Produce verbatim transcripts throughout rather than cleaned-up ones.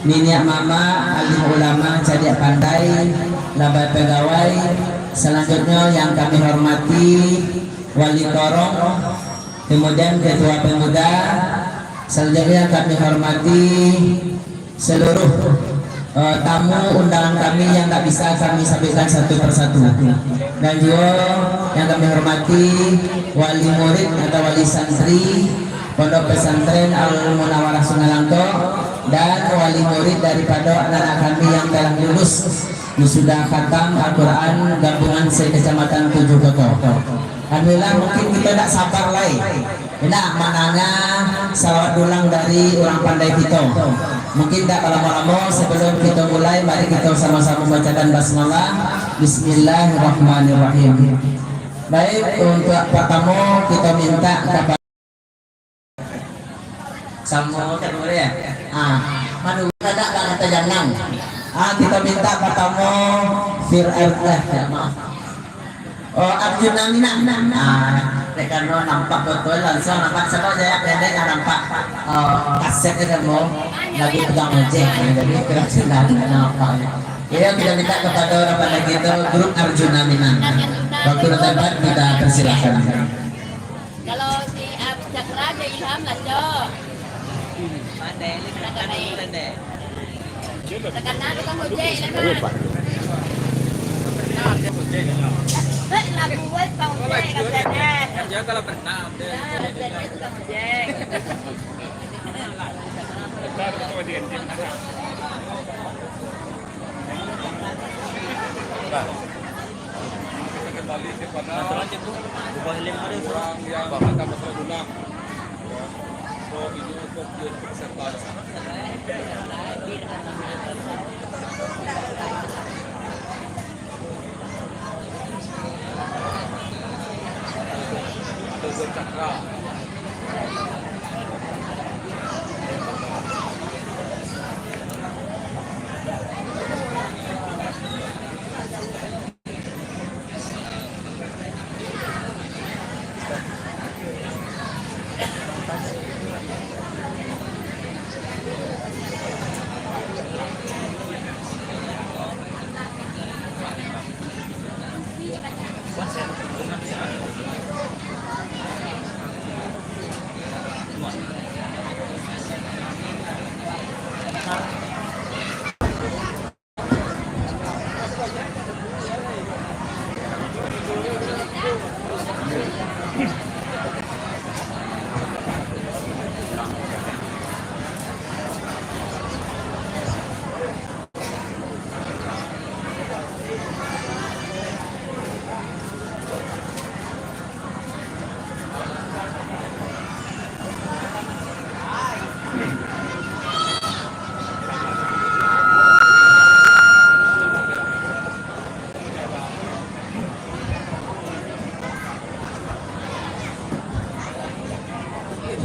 niniak mamak, alim ulama, cadiak pandai, labai pagawai. Salanjutnyo yang kami hormati Wali Korong, kemudian Ketua Pemuda. Salanjutnyo yang kami hormati seluruh, eh, tamu undangan kami yang tak bisa kami sabuikkan satu persatu. Dan juo yang kami hormati wali murid atau wali santri Pondok Pesantren Al Munawarah Sungai Langtok dan wali murid daripada anak-anak kami yang telah lulus wisuda khatam Al-Quran gabungan se-Kecamatan Tujuh Koto. Alhamdulillah, mungkin kito ndak sabar lai. Indak mananga salawat dulang dari urang pandai kito. Mungkin ndak balamo-lamo, sabalum kito mulai, mari kito samo-samo bacakan basmalah. Bismillahirrahmanirrahim. Baik, untuak partamo, kito mintak ka Samo ka dulu ya. Ah, manu kada lah kata jangan. Ah, kita minta partamo Fir-, eh, eh, ya, maaf. Oh, Arjuna Minang. Ah, dek karano nampak betul, langsung nampak. Coba saya pendek, ah, nampak. Oh, kaset itu mau lagu pegang ojek, ya, jadi kira-kira nampak. Ya, kita minta kepada orang pandai kita, grup Arjuna Minang. Waktu dan tempat kita persilakan. Kalau si Ab-, Cakra jo Ilham lah, Cok. Pandai, pandai, pandai. Takana tukang ojek lah, Mas. Lagu wes tukang ojek, katanya. Jangan kalau pernah, deh. Nah, jadi tukang ojek. Nah. Kita kembali kepada orang yang akan bertolak pulang. Ya. So, ini untuk peserta. Ada Cakra.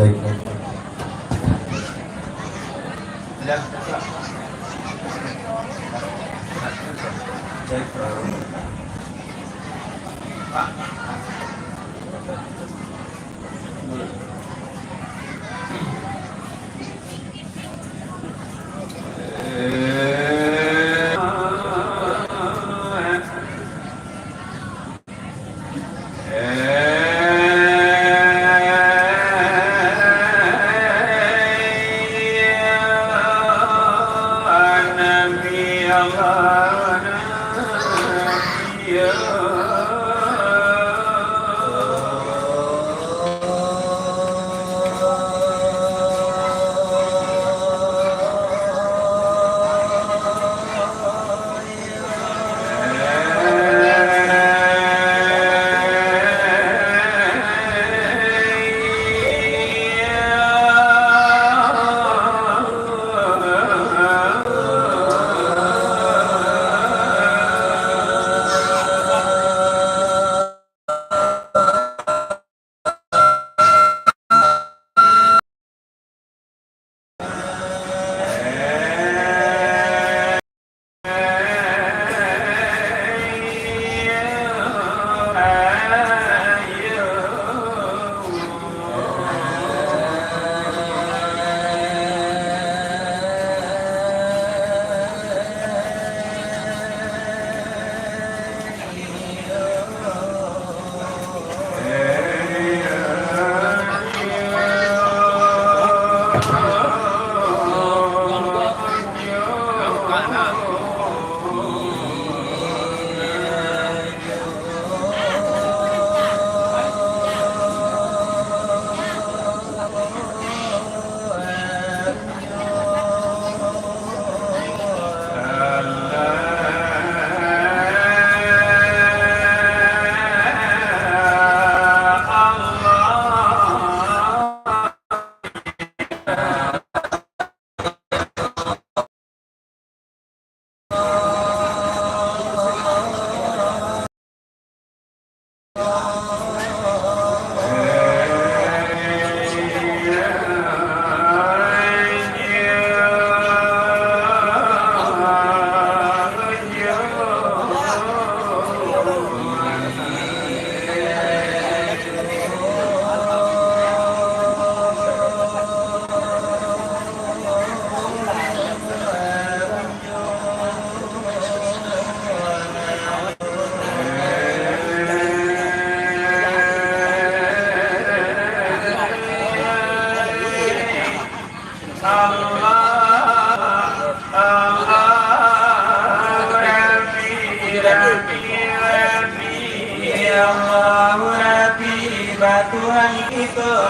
Baik.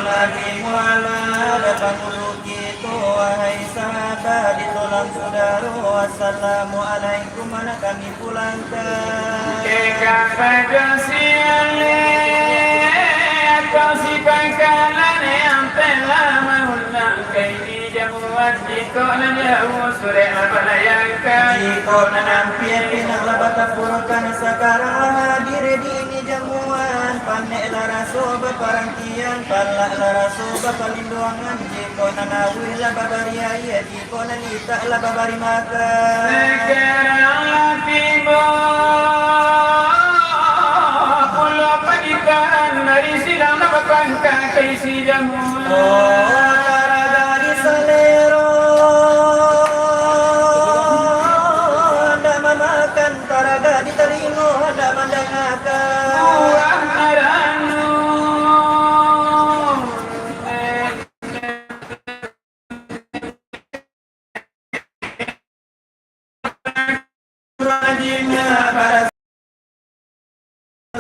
Nabi Muhammad, pangulu kito, wahai sahabat, di tulang sudaro, assalamualaikum, anak kami pulangkan. Ika pada siang, atau si pangkalan yang telah mengundang ke ini jamuan, jikok nan jauh surek lah balayangkan. Jikok nan ampia pinang lah batapurkan, sakarang lah hadir di ini jamuan, panek lah raso baparantian, palak lah raso bapalinduangan, jikok nan auih lah babari aia, jikok nan itak lah babari makan. Sakarang lah tibo pulo panitahan, dari silang lah bapangka ka isi jamuan. Oh, taraga di salero, ndak mamakan, taraga di talingo, ndak mandangakan. Buah aranun.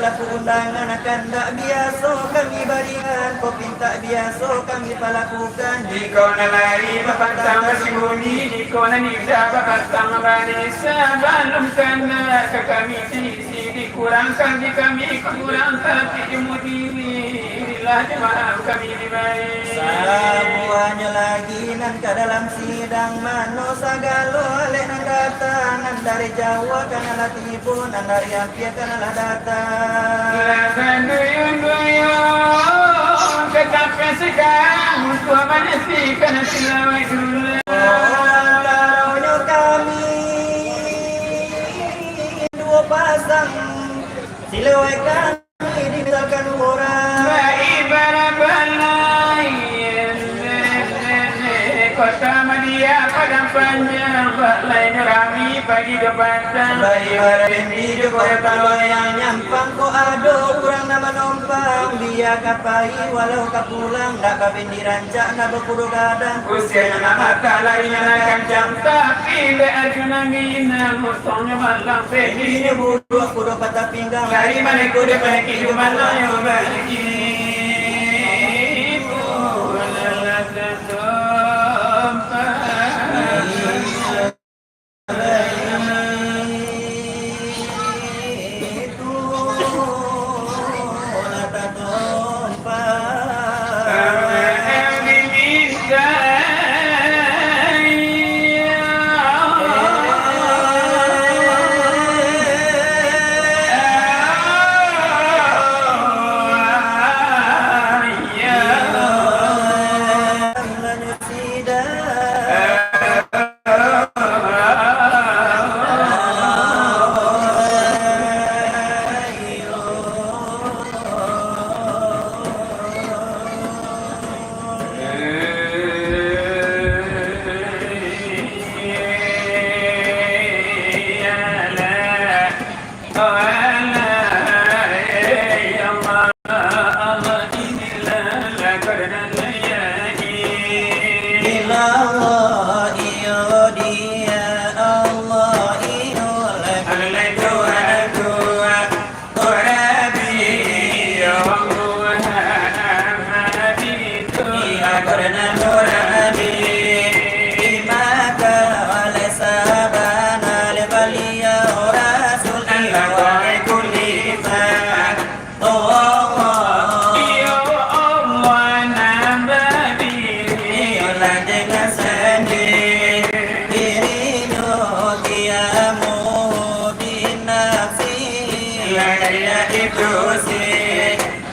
Laku undangan, kandak biaso kami barikan, kok pintak biaso kami palakukan. Jikok nan lai bapantang basimbunyi, jikok nan indak bapantang bari, sabalun kandak ka kami di Dikurangkan di kami kurang, tapi ilmu diri lah dimaaf kami dibai. Sabuahnyo lagi nan ka dalam sidang, mano sagalo alek nan datang, nan dari Jawa ka nan lah tibo, nan dari Ampia ka nan lah datang. Lah banduyun-duyun, tatapi sakarang untuak manantikan silawek dulu. Antaronyo kami duo pasang silawek kami dimisalkan urang. Baibarat balai, Kota Madia Padang Panjang, balainyo rami pagi jo patang. Baibarat bindi jo kota loyang, nyampang kok ado urang nan manompang, bia ka pai walau ka pulang, ndak ka bindi rancak, ndak bakudo gadang. Usianyo nan matang, larinyo nan kancang, tapi dek Arjuna minang, untuangnyo malang, pedinyo buruak, kudo patah pinggang. Dari mano kudo panyakik, di mano nyo bagi.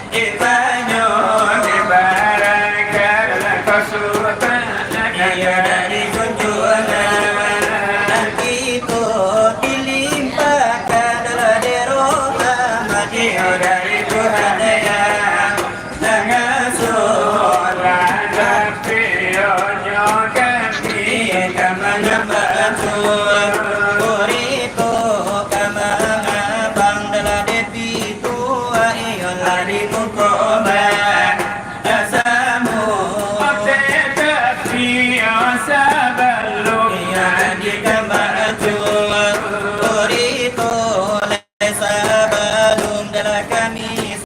Ibanyo ibarat kala kasutan, iyo dari junjungan, nan kito dilimpahkan dari rahmat, iyo dari Tuhan yang mangasuh. Tapi onyo kami ka manyambah Tuhan, urito ka mangabang dalam depi Tuhan, iyo lah di muko ma-, dasamu. Oke, tapi, oh, sabalum iyo di kambang Tuhan, urito lah sabalum dalam kami.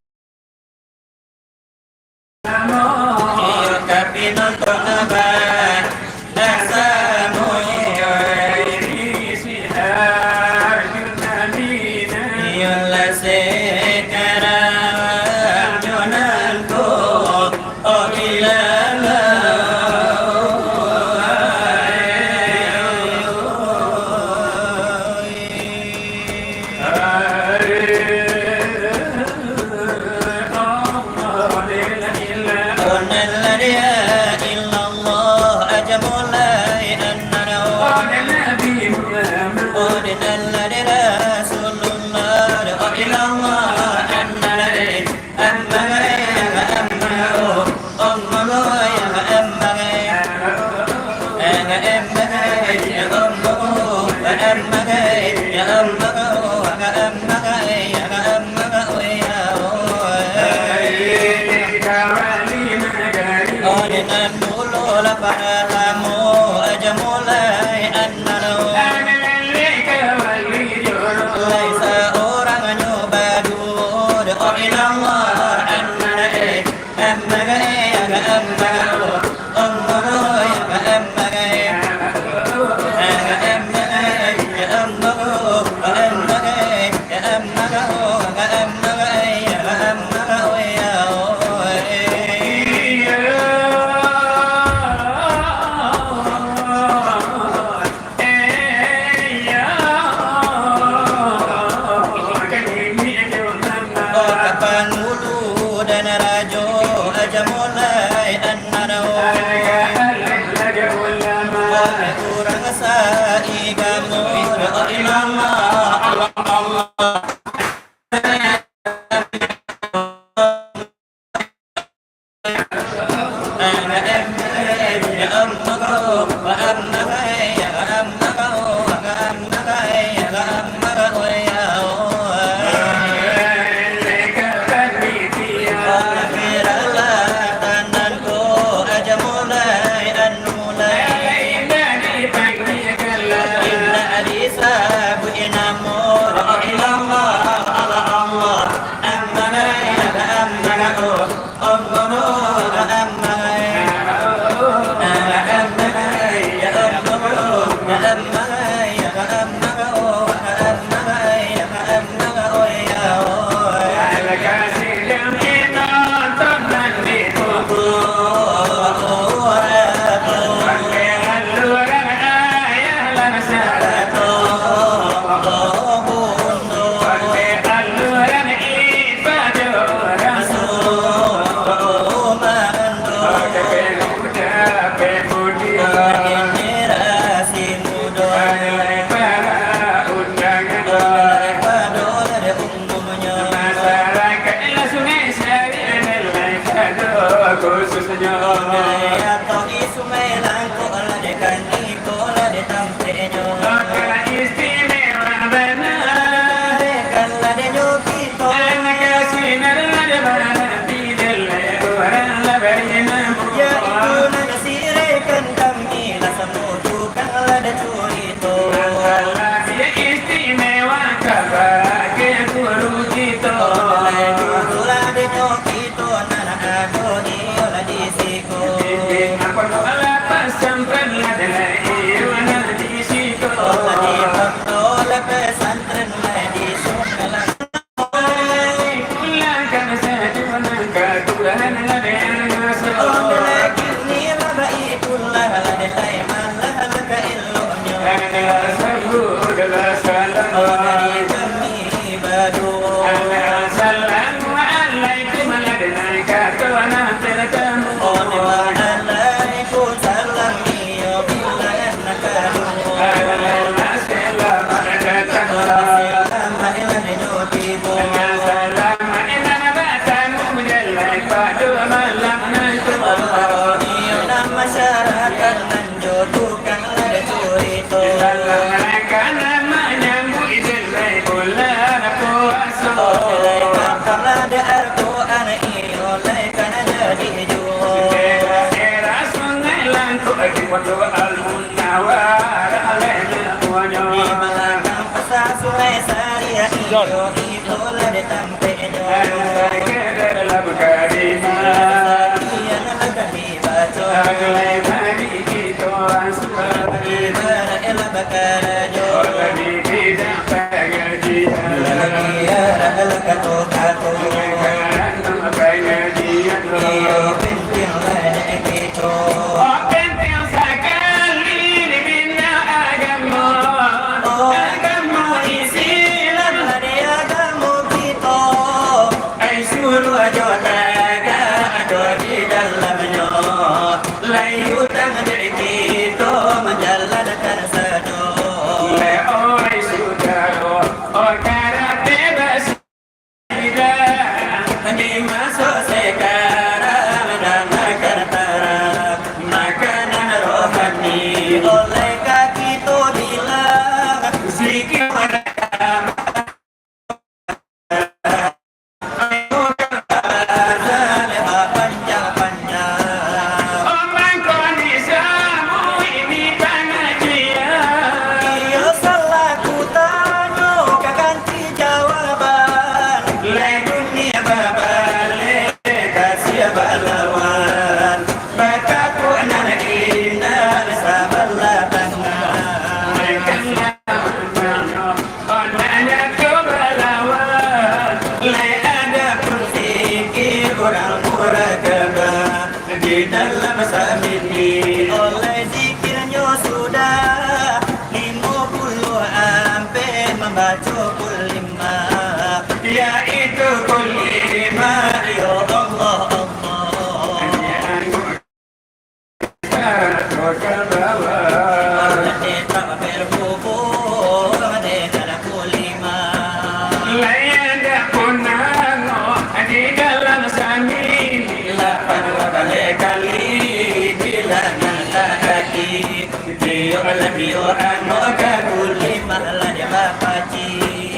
Berhubung dengan kulimah. Lai ado punango di dalam samini, lapan baleh kali bilangan tahaki. Iyo lah iyo, ano ka kulimah lah dek bapaci.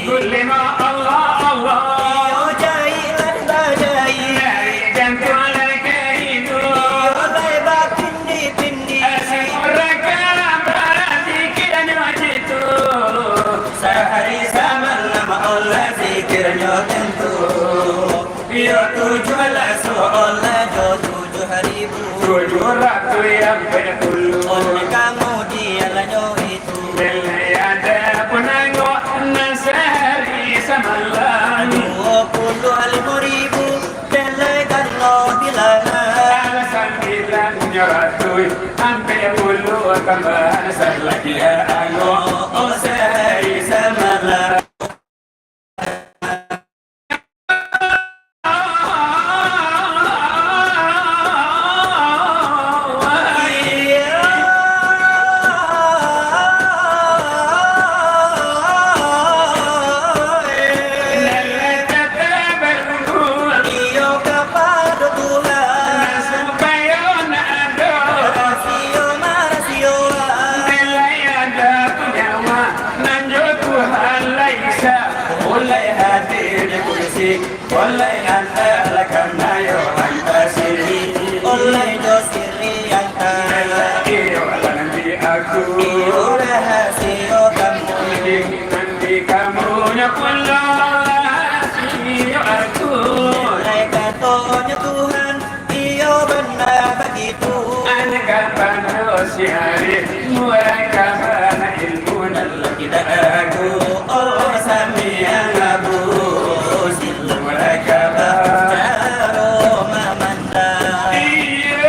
Kulimah Allah, Allah. Iyo jahek lah dek bajahek. Jahek jantuang lai ka iduik. Iyo lai bapindi-pindi. Asik urang ka bazikir nyo jitu. Sahari samalam Allah zikirnyo tantu. Iyo tujuah lah solat jo tujuah ribu. Tujuah ratuih ampek puluah. Oleh kamu dialah nyo itu. Bele ada punango nan sahari samalam. Duo puluah limo ribu, bele galo bilangan. Sambilan ratuih ampek puluah tambahan salagi ano, oh, sahari samalam. Nan jo Tuhan lai sa, mulai hadir di kursi, mulai antak lakam nayo antak sini, mulai jo siri antak. Iyo lah nanti aku, iyo rahasio kamu, nanti kamu nyo pulo rahasio aku. Mulai katonyo Tuhan, iyo bana bagitu. Anak kapan dosi hari, mulai kapan ilmu nan lah tidak ragu. Oh, sami yang abu, silu mulai kapan caro mamandang. Iyo.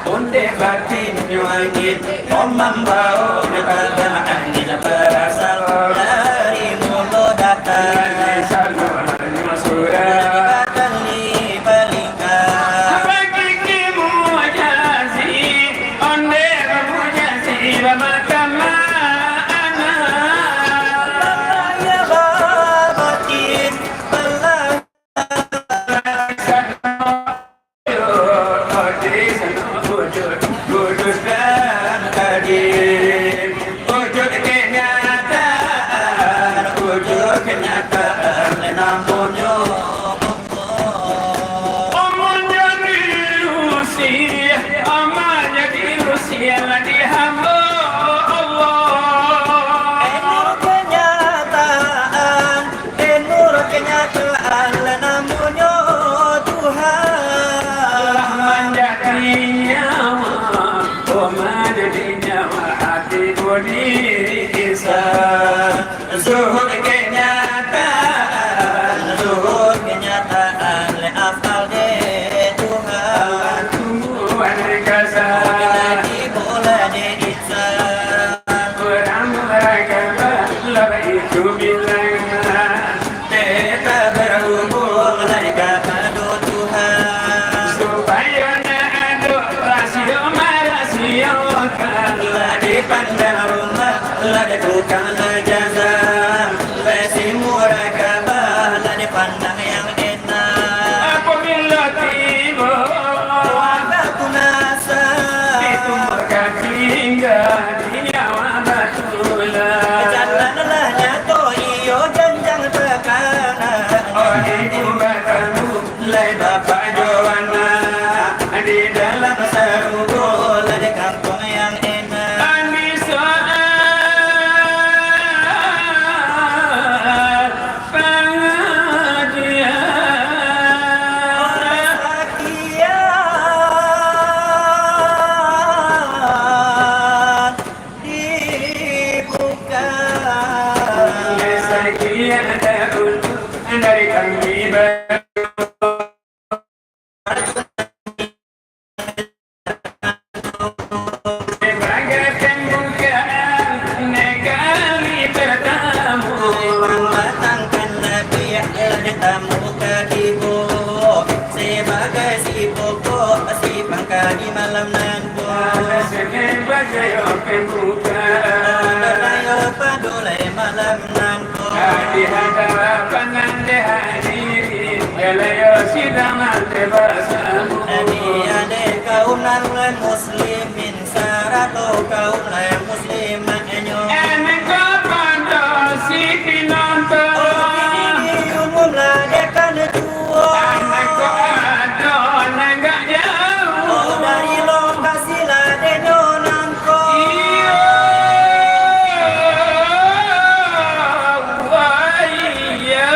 Ondeh batin nyo angin, oh, mambaonyo tabang angin, barasal dari mulo datang. Batang di balingka. Bakiki mujazi, ondeh bamujazi, bamakam anak. Balaya babatin, balaya Amanyo di hamba Allah. Eno kenyataan, eno kenyataan, lah namonyo Tuhan. Lah manjadi nyawa, oh, manjadi nyawa, ati budi insan. Zuhur kenyataan, zuhur kenyataan, le afal de Tuhan. Tuhan kasa. Lagi bola de insan. Urang maragama, lah itu bilangan. Tetap berhubung lai kapado Tuhan. Supayo ndak ado rasio marasiokan. Lah dipandang rumah, lah dipandang jasa. Lah si murah kaba, lah dipandang yang enak. Apabila tibo waktu nasa, itu maka tinggal di nyawa batulah. Jalan lah nyato tamu ka tibo, sabagai si pokok, si pangka di malam nan ko. Sabagai pembuka. Ado nan yo pado lai malam nan ko. Di hadapan nan dihadiri, galayo sidang nan basamo. Di ade kaum nan muslimin, sarato kaum nan muslimat nyo. Anak kepada si pinonton. Oh, kini diumum lah dekan juo. Anak ko ado nan agak jauh. Oh, dari lokasi lah denyo nangko. Iyo, wah, iyo.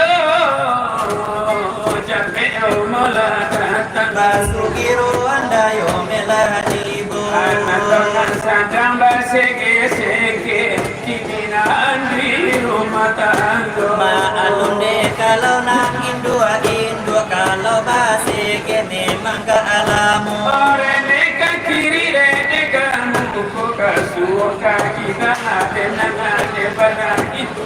Capek umur lah datang. Basugiro andayo melah tibo. Anak nan sadang basege-sege, kini nan di rumah tanggo. Maklum dek kalau nan induak-induak, kalau basege memang ka alamo. Orek dek ka kiri, dek ka muko, ka suok ka kida, ade nan ade bana itu.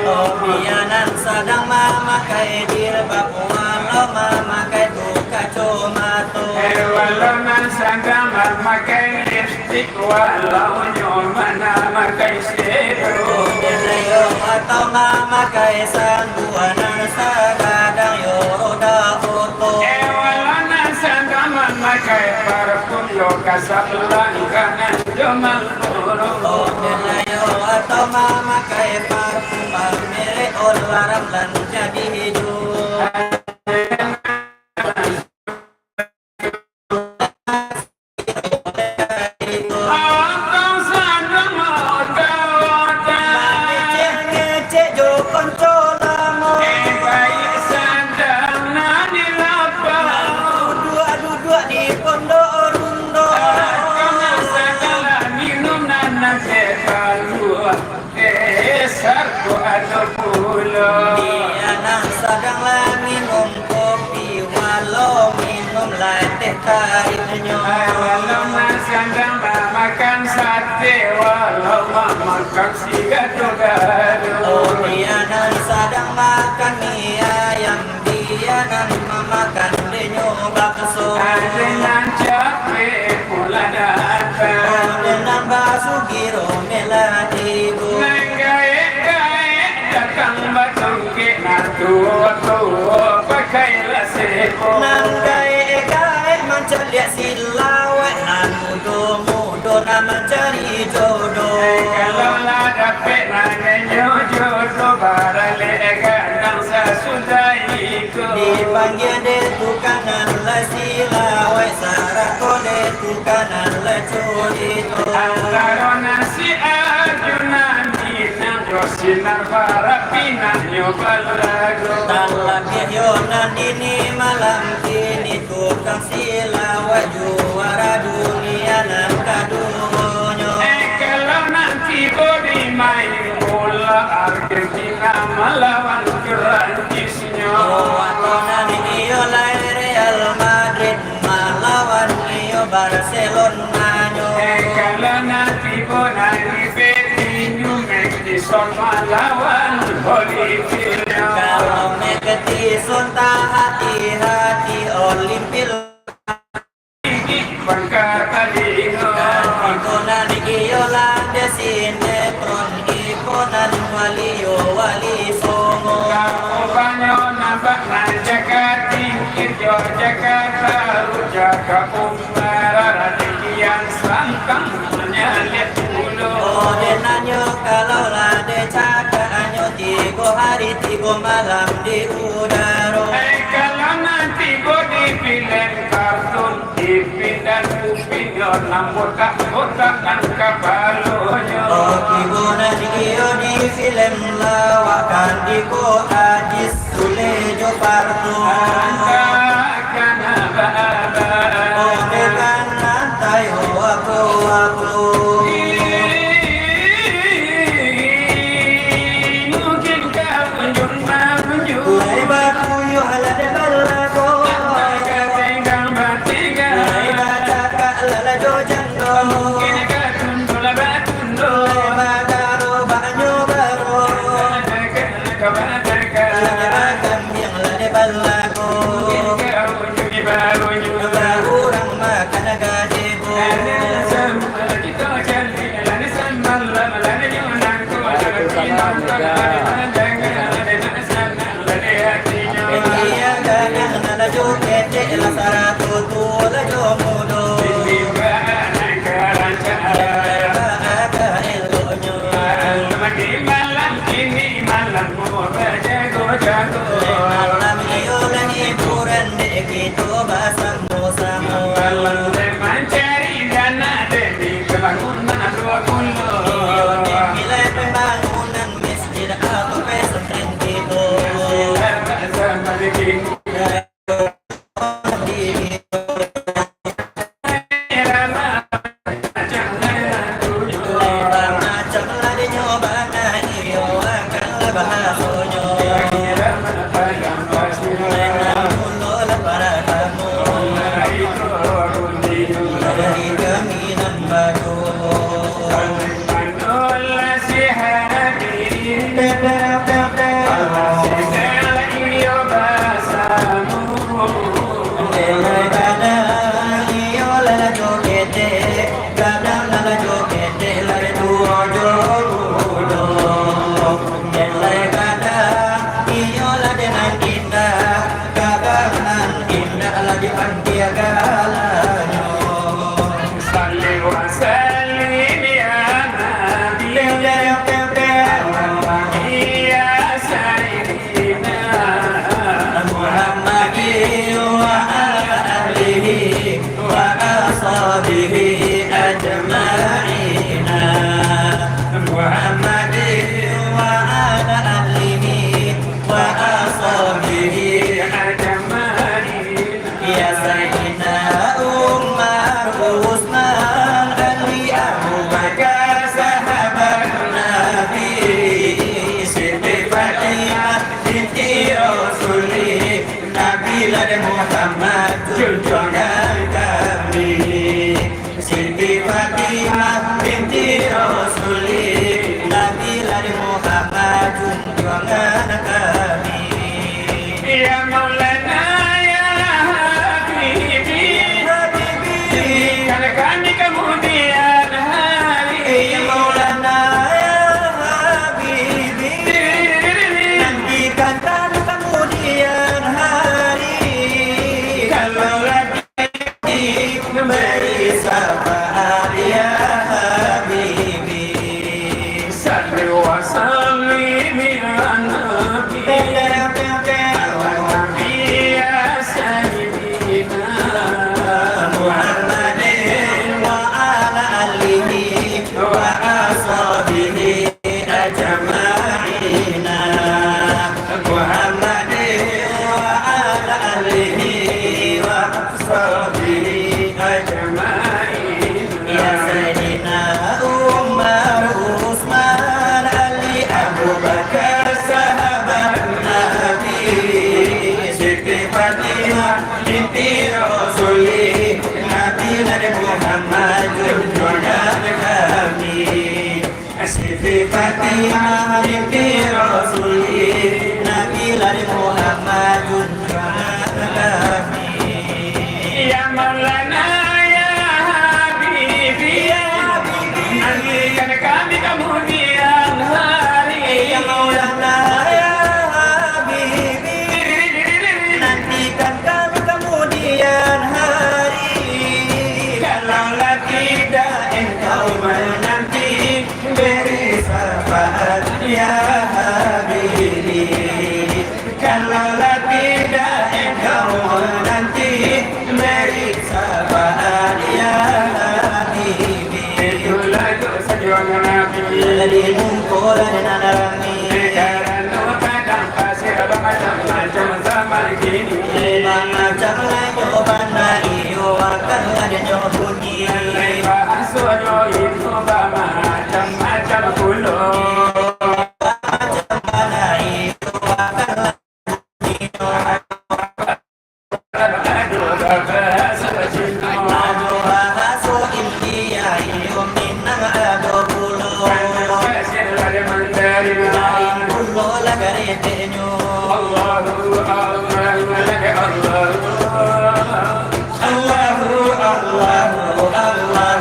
Oh, bia nan sadang mamakai jilbab, walau mamakai tu kacomato. Eh, walau nan sadang mamakai lipstik, walau nyo mamakai shadow. Oh, bia yo atau mamakai sanduan nan sagadang yo roda oto. Eh, walau nan sadang mamakai parfum yo kasap langkanan jo Malboro. Oh, bia yo atau mamakai parfum merek Ol Haram nan jadi hiduik. Ngecek-ngecek jo konco lamo. Duduak-duduak di pondok rundo. Bia nan sadang lah minum kopi, walau minum lah teh tarik nyo. Ai, walau nan sadang mamakan sate, walau mamakan si gado-gado. Oh, bia nan sadang makan mi ayam, bia nan mamakan denyo bakso. Ade nan capek pulang datang. Ade nan basugiro melah tibo. Nan gaek-gaek datang batungkek, nan tuo-tuo pakai lah sebo. Nan gaek-gaek mancaliak silawek, nan mudo-mudo nan mancari jodoh. Kalau lah dapek nan inyo jodoh, baralek gadang sasudah itu. Dipanggia dek tukang nan lah silawek, sarato dek tukang nan lah curito. Antaro nan si Arjuna Minang jo sinar barapi nan nyo balagu. Talabiah yo nan dini malam kini, tukang silawek juara dunia nan kaduonyo. Eh, kalau nan tibo di main bola Argentina malawan Perancis nyo. Oh, atau nan iyo lai Real Madrid malawan iyo Barcelona nyo. Eh, kalau nan tibo nan di Betinju Mac Tison malawan Holyfield nyo. Kalau Mac Tison tahati-hati, Holyfield Bangka talingo. Iko nan iyo lah dek sinetron, iko nan wali yo wali Songo. Kamu banyo nampak nan Jakarta Tingkir jo Jakarta Ruja, kamu marah kian santang manyaliak pulo. Oh, dek nanyo kalau lah dek cakak anyo, tigo hari tigo malam di udaro. Eh, kalau nan tibo di filem kartun, Ipin dan Upin yo nan botak-botak nan kapalonyo. Oh, tibo nan iyo di filem lawakan, iko Ajis Sule jo Parto. Anta kana ba-, ba-, oh, dek nan tayo apo-apo. Mungkin ka unjun maunjun. Lai bakuyuah lah dek balago. Anta ka tenggang batenggang. Lai bacakak lah lah jo jando. Mungkin ka tundun lah batundo. Lai bagarobak nyo baro. Ka bacakak. Lai Iya, gadang nan lah jo ketek, lah sarato tuo lah jo mudo. Malam iyo lah hiburan dek kito basamo-samo. Iyo, dek nilai pambangunan masjid atau pesantren kito. Salli wa sallim ya Nabi, ya Sayyidina Muhammadin wa ala alihi wa ashabihi ajma'in. Muhammadin wa ala alihi wa ashabihi ajma'in. Ya Sayyidina Umar, Utsman, Ali, Abu Bakar, sahabat Nabi, Siti Fatimah binti Rasuli, Nabilah Muhammad junjungan kami. Siti Fatimah binti Rasuli, Nabilah Muhammad junjungan kami. Ya Maulana, ya Habibi, Habibi, kan kami kemudian hari. Ya Maulana, ya Habibi, nantikan kami kemudian hari. Kalau lagi beri syafaat ya Habibi. Salli wa sallim ya Nabi, ala Nabi ya Sayyidina Muhammadin wa ala alihi wa ashabihi ajma'in. Muhammadin wa ala alihi wa ashabihi ajma'in. Ya Sayyidina Umar, Utsman, Ali, Abu Bakar, sahabat Nabi, Siti Fatimah binti Rasuli, Nabilah Muhammad junjungan kami. Siti Fatimah binti Rasuli, Nabilah Muhammad junjungan kami. Ya Maulana, ya Habibi, ya Habibi, nantikan kami kemudian hari. Ya Maulana, ya Habibi, nantikan kami kemudian hari. Kalaulah tidak engkau menanti, beri syafaat ya Habibi. Kalaulah tidak engkau menanti, beri syafaat ya Habibi. Itulah dosa juang Nabi. Jadi mungkol dan rami. Karena padang pasir bermacam-macam zaman kini. Macam lain bana iyo akan ada nyo bunyi. Bahaso nyo itu bermacam-macam pulo. Ado bahaso India, iyo Minang ado pulo. Lain pulo lah kareteknyo. Allahu Akbar, Allahu Akbar,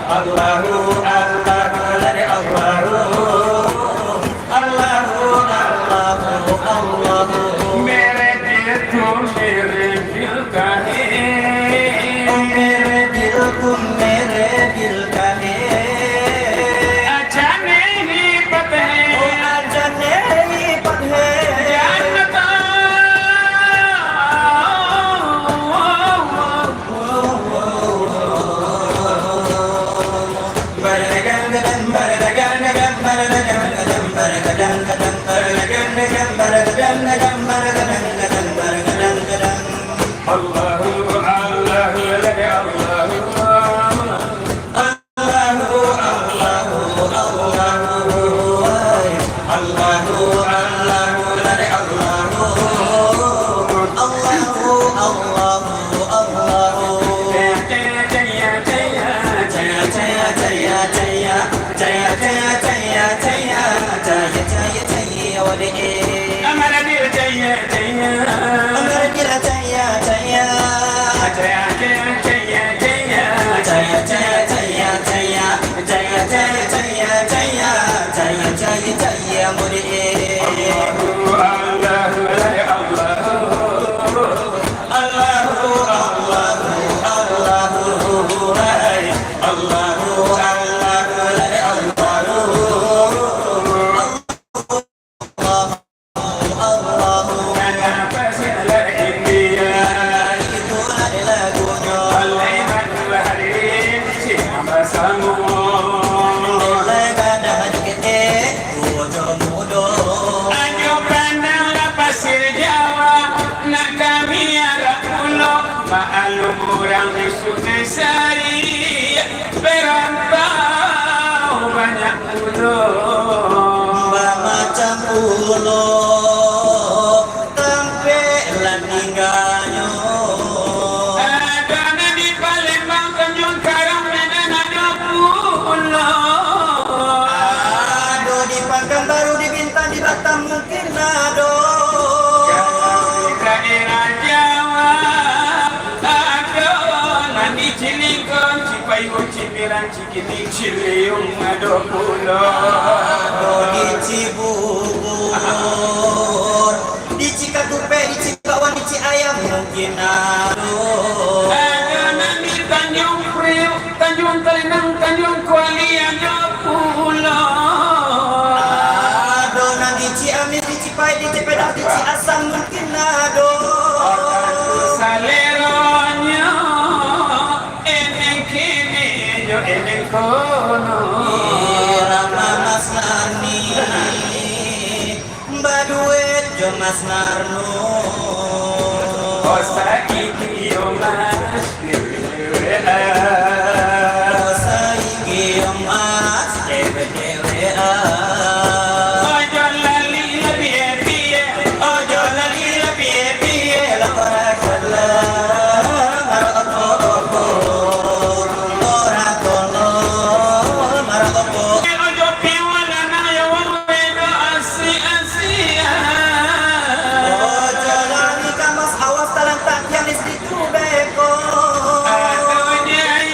Allahu Akbar, Allahu Akbar. Allahu, Allahu, Allahu. Allahu, Allahu, Allahu, ay. Allahu, Allahu, la ilaha illallah. Allahu, Allahu, Allahu. Jaya, jaya, jaya, jaya. Jaya, jaya, jaya, jaya. Jaya, jaya, jaya, jaya. Jaya, jaya, jaya, wale. Amara Dila jaya, jaya. Amara Dila jaya, jaya. Jaya, jaya, jaya, jaya. Jaya, jaya, jaya, jaya. Jaya, jaya, jaya, jaya. Jaya, jaya, jaya, wale. Allahu, Allahu, Allahu. Allahu, Allahu, Allahu, hai. Allahu, Allahu, hai, Allahu. Allahu, Allahu. Kenapa sih India? Itu adalah lagunya. Alaiman Bahari, si Abah Samu. Lega dah dikit, eh, ojo mudo. Anjo pandang lah pasir Jawa, nak kami arah pulo, maklum urang di Sungai Sari, berantau banyak pulo. Bamacam pulo, tampek lah tingganyo. Ado nan di Palembang, Tanjung Karang, Medan ado pulo. Ado di Pakanbaru, di Bintan, di Batam mungkin ado. Kalau di daerah Jawa, ado nan di Cilingkong, Cipayung, Cibiran, Ci- Kini Ciliung ado pulo. Ado di Cibubur, di Cikatupek, di Cibakwan, di Ciayam mungkin ado. Ado nan di Tanjung Priuk, Tanjung Talinang, Tanjung Kuali ado pulo. Ado nan di Ciamis, di Cipaik, di Cipedak, di Ciasam mungkin ado. Saleronyo. Eneng kini jo eneng kono. Irama Mas Narni baduet jo Mas Narno. Oh, saiki yo Mas dewekan. Oh, saiki yo Mas dewekan. Ojo lali lah piye-piye, ojo lali lah piye-piye, lah ora kalah maraopo-opo, ora kalah maraopo. Ojo piwala na yo wong wedo asi-asian. Ojo lali ka Mas, awas talantak tiang di situ beko. Ado nyai.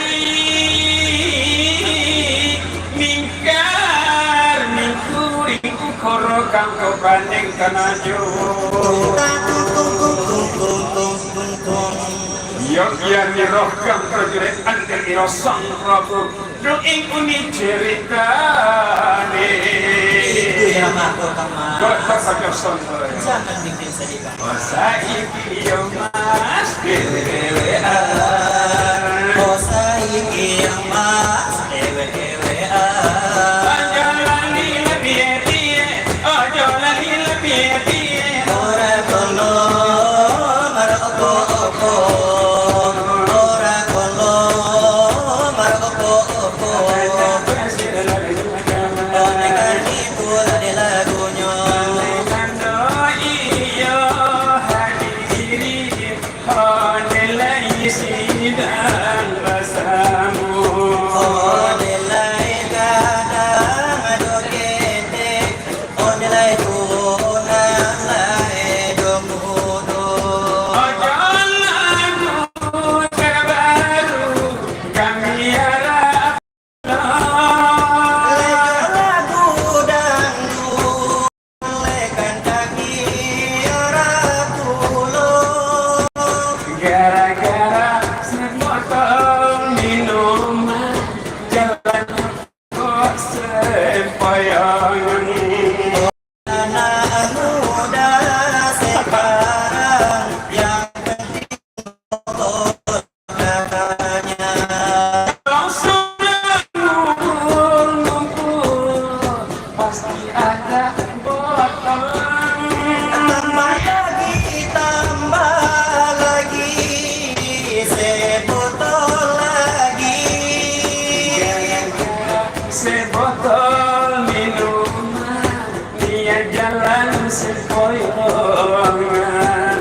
Mingkar, mingkuring, ukoro kangko bandeng kanajo. Tung tang tung tung tung tung tung tung tung. Yo, iyo ni roh kang prajurit andir iro sang prabu. Duing uni ceritane. Itu yang aku kemari. Kok tak saja santai. Jangan bikin sedih. Saiki yo Mas dewekan. Oh, saiki yo Mas dewekan. Ojo lali lah piye-piye, ojo lali lah piye-piye. Ora kono maraopo-opo, ora kono maraopo-opo. Onekani pula de lagunyo. Onekando iyo hadiri, onelai sidang basamu. Onelai gadang ado ketek, onelai tunang lai do mudo. Ojo lagu terbaru kami arap. Gara-gara sabotol minuman, jalan kok sempayangan. Anak muda sekarang yang penting pokok katanya. Kalau sudah ngumpul-ngumpul, pas Ada botol. Tambah lagi, tambah lagi, sebotol lagi. Sebotol minuman, nian jalan sempoyongan.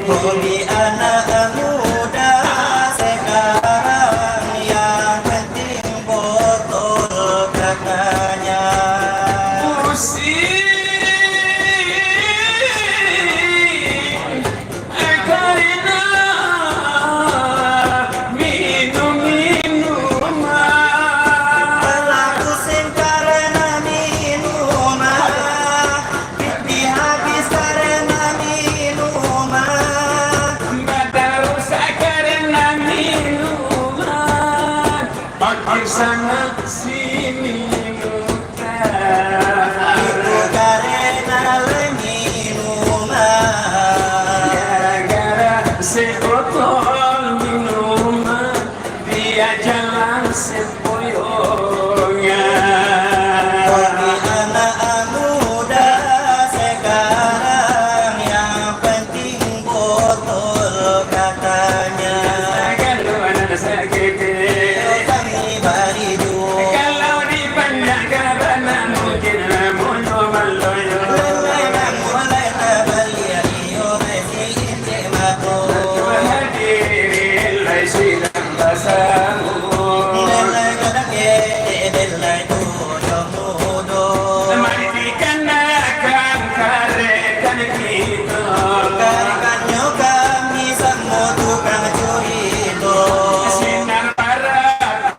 Hobi anak muda sekarang, yang penting botol katanya. Pusing karena minum-minuman. Pelaku sing karena minuman. Pipi habis karena minuman. Badan rusak karena minuman. Pakai sana sini luka. Itu karena minuman. Gara-gara sebotol minuman, dia jalan sempoyongan. Bagi anak muda sekarang, yang penting botol katanya. Kalau anak sakit, kalau dipanjang karena mungkin lamunyo maloyo. Mulai tabaliak iyo masih injek mato. Hadiri lai sidang basamu. Belai gadang kete, belai tu yo mudo. Mari dikanakan karekan kito. Karekannyo kami samo tukang curito. Sinar barat.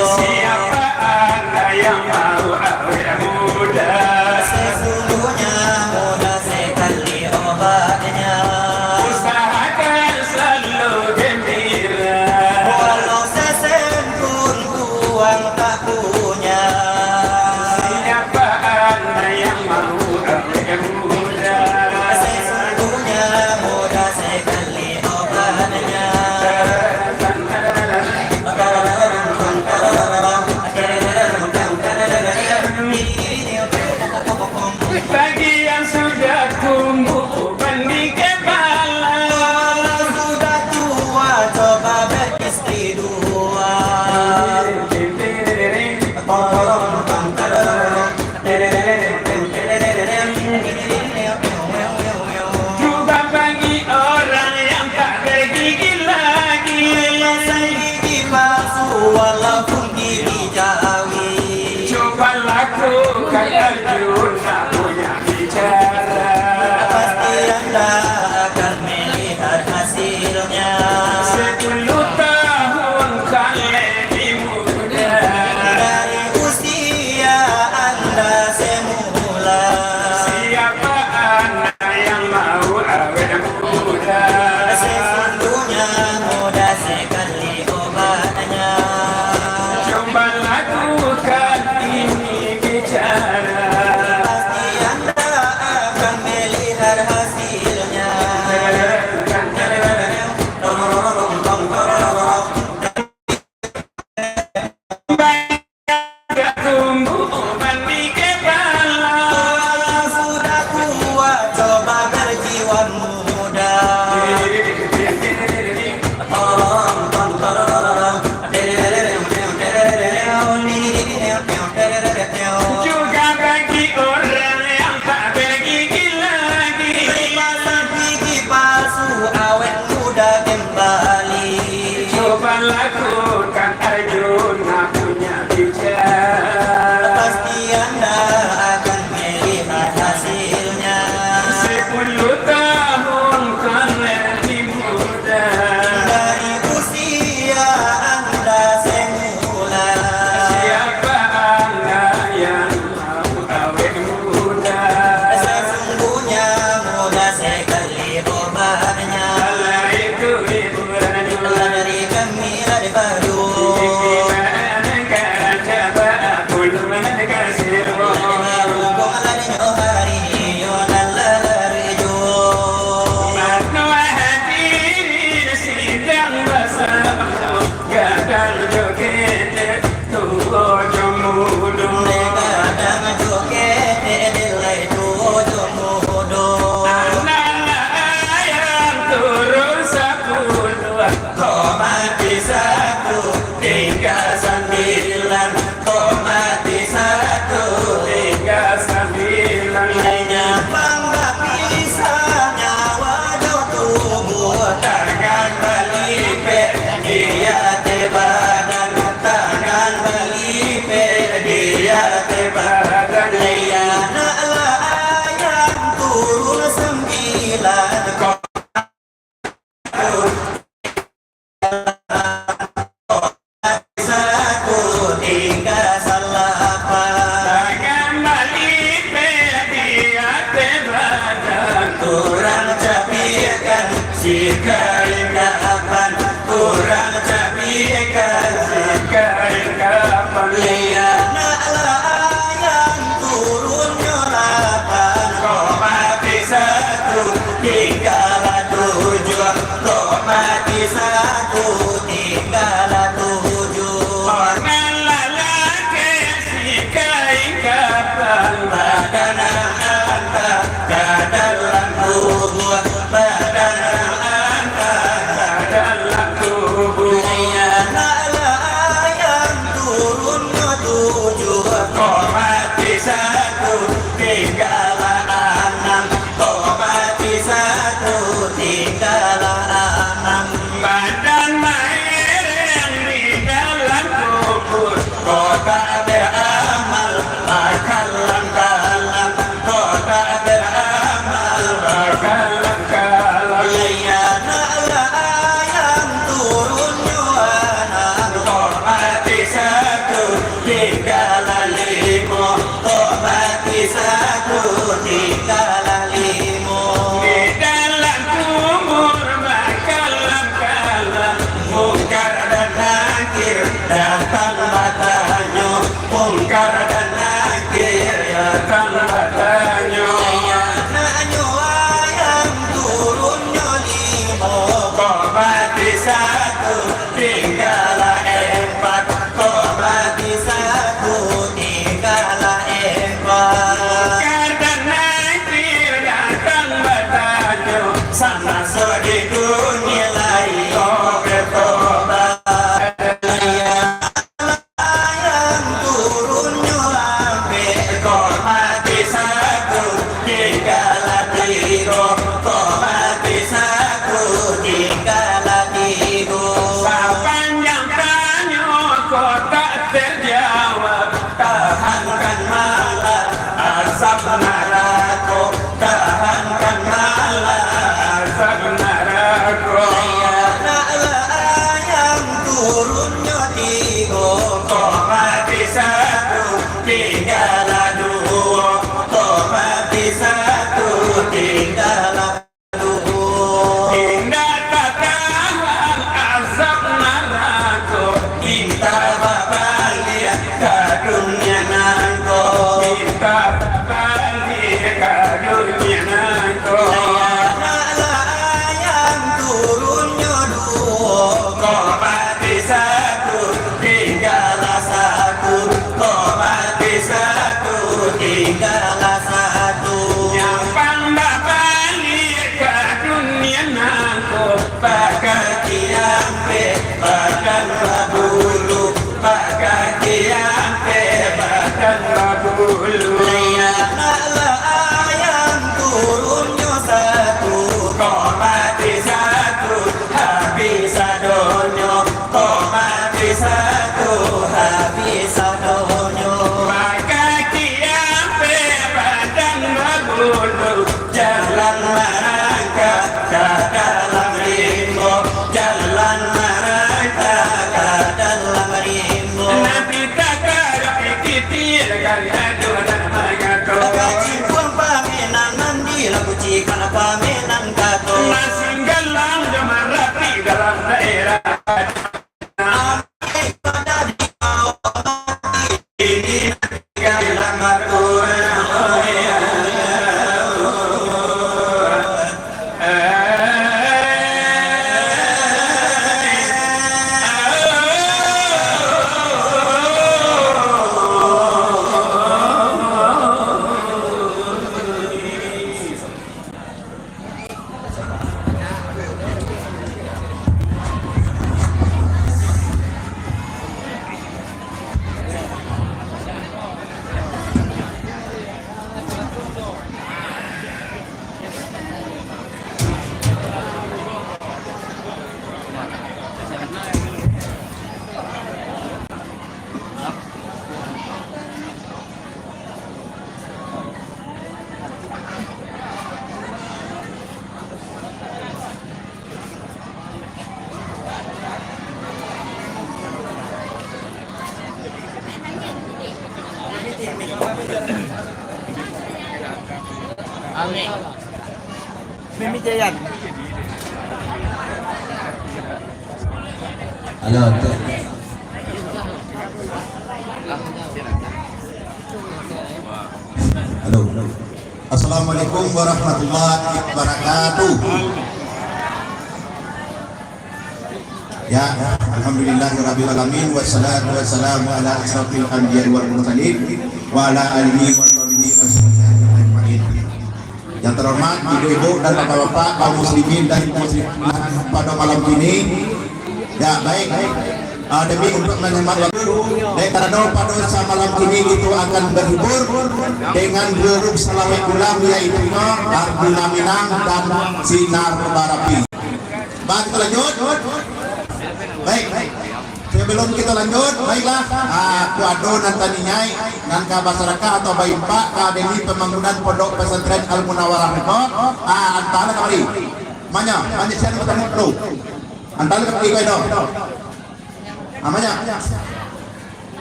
Siapa anda yang mau awet muda? Sesungguhnya muda sekali obatnya. Usahakan selalu gembira. Walau sesen pun uang tak punya. Siapa anda yang mau awet muda? Sesungguhnya muda sekali obatnya. Bagi yang sudah tumbuh uban di kepala, sudah tua, coba beristri dua. Juga bagi orang yang tak bergigi lagi, pasang gigi palsu walaupun gigi jawi. Coba lakukan, Arjun, nak punya bicara. Pasti anda akan melihat hasilnya. Sepuluh tahun kalian lebih muda dari usia anda semula. Siapa anda yang mau awet muda? Sesungguhnya muda sekali obatnya. Coba lakukan ini bicara. Pasti anda akan melihat hasilnya. Nilai tujuah mudo. Anak ayam turun sapuluah, kok mati satu, tingga sambilan. Kok mati satu, tingga sambilan. Nyampang bapisah nyawa jo tubuah. Tangan balipek di ateh badan. Tangan balipek di ateh badan. Anak lah ayam turun sambilan. Kok satu tingga salapan. Tangan balipek di ateh badan. Urang cabiakan sikain kapan. Urang cabiakan sikain kapan. Lian nak lah ayam turunnyo lapan. Kok mati satu, tinggalah tujuah. Kok mati satu, tinggalah tujuah. Urang lalaki sikain kapan, badan angkat ka dalam kubua, badan angkat ka dalam kubua. Lian nak lah ayam turunnyo tujuah. Kok mati satu, tinggalah anam. Kok mati satu, tinggalah anam. Badan maereng di dalam kubur. Kok tak beramal, bakalam-kalam. Kok tak beramal, bakalam-kalam. Lian nak lah ayam turunnyo anam. Kok mati satu, tinggalah limo. Kok mati satu, tinggalah limo. Di dalam kubur bakalam-kalam, Mungkar dan Nakir datang batanyo. Mungkar dan Nakir datang batanyo. Anaknyo ayam turunnyo limo. Kok mati satu, tinggalah empat. Kok mati satu, tinggalah empat. Mungkar dan Nakir datang batanyo, samaso di dunia lai kok bertobat. Ayam turunnyo ampek, kok mati satu, tinggalah tigo. Kok mati satu, tinggalah tigo. Sapanjang tanyo kok tak terjawab, tahankan malam azab narako. Tahankan malam azab narako. Lian nak lah ayam turunnyo tigo. Kok mati satu, tinggalah duo. Kok mati satu, tinggalah duo. Indak tatahan azab narako. Minta babaliak ka dunia nangko. Minta babaliak ka dunia nangko. Lian nak lah ayam turunnyo duo. Kok mati satu, tinggalah satu. Kok mati satu, tinggalah satu. Nyampang babaliak ka dunia nangko. Bakaki ampek badan babulu, bakaki ampek badan babulu. Lian nak lah ayam turunnyo satu, kok mati satu, habis sadonyo. Kok mati satu, habis sadonyo. Bakaki ampek badan babulu, jalan marangkak ka dalam rimbo, jalan marangkak ka dalam rimbo. Nabi tak ada pikir, kan ada nak mangato. Kacipuang pamenan mandi, labu cikak pamenan kato. Masing galang jo marapi dalam daerah. Amin. Mimi Jayan. Halo, tu. Halo. Assalamualaikum warahmatullahi wabarakatuh. Ya, alhamdulillahirabbil alamin, wassalatu wassalamu ala asyrafil anbiya'i wal mursalin, wa ala alihi wa sahbihi ajmain. Yang terhormat ibu-ibu dan bapak-bapak, kaum muslimin dan muslimat pada malam ini. Ya, baik. Ah, demi untuk menghemat waktu, dek karano pada samalam ini kita akan berhibur dengan grup salawek ulang, yaitu Arjuna Minang dan Sinar Barapi. Baik, kita lanjut. Baik. Sebelum kita lanjut, baiklah. Ah, ku ado nan taninyai, nan ka basarakaah atau baimpak ka demi pambangunan Pondok Pesantren Al Munawarah niko. Ah, antalah kamari. Manya, manya sian ka tamu dulu. Antalah kamari ko itu. Ah, manya.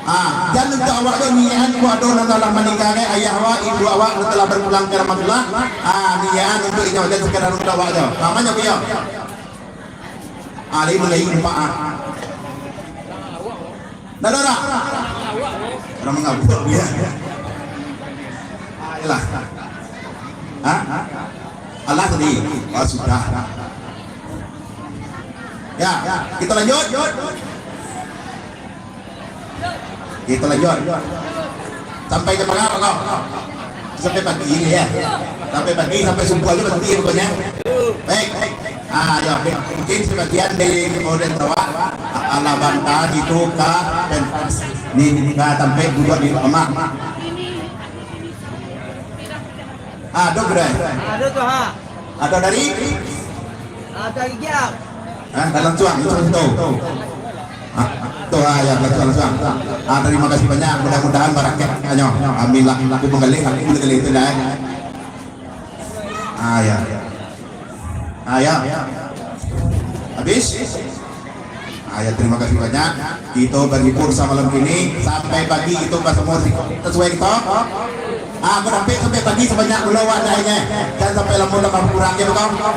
Ah, jan untuak awak tu niakan ku ado nan lah maninggakan ayah awak, ibu awak nan telah berpulang ke rahmatullah. Ah, niakan untuak inyo, jan sekadar untuak awak tu. Ah, manya ku iyo. Ah, lain manggaik umpak, ah. Dah, dah, dah. Urang mangabuk dia. Ah, iyolah. Hah? Alah tadi. Oh, sudah. Ya, kita lanjut. Kita lanjut. Sampai jam berapa kau? Sampai pagi ini ya. Sampai pagi, sampai subuh aja berhenti pokoknya. Baik. Ah, ya, mungkin sebagian dari Koden Tawak, ala bantahan itu ka pentas. Ni, ni ka sampai duduk di rumah. Ah, ada, Bro? Ada tu, ha. Ada dari? Ada Giang. Ah, dalam tuang, tuang tu. Ah, tu, ah, ya, betul, betul. Ah, terima kasih banyak. Mudah-mudahan barakat. Anyo, amin lah. Aku menggalih, aku menggalih itu lah. Ah, ya. Ah, ya. Habis? Ah, ya, terima kasih banyak. Kita berhibur samalam ini. Sampai pagi kita bersama si sesuai kita. Ah, aku dapat sampai pagi sebanyak dulu awak naiknya. Jangan sampai lama tambah kurang, ya, betul?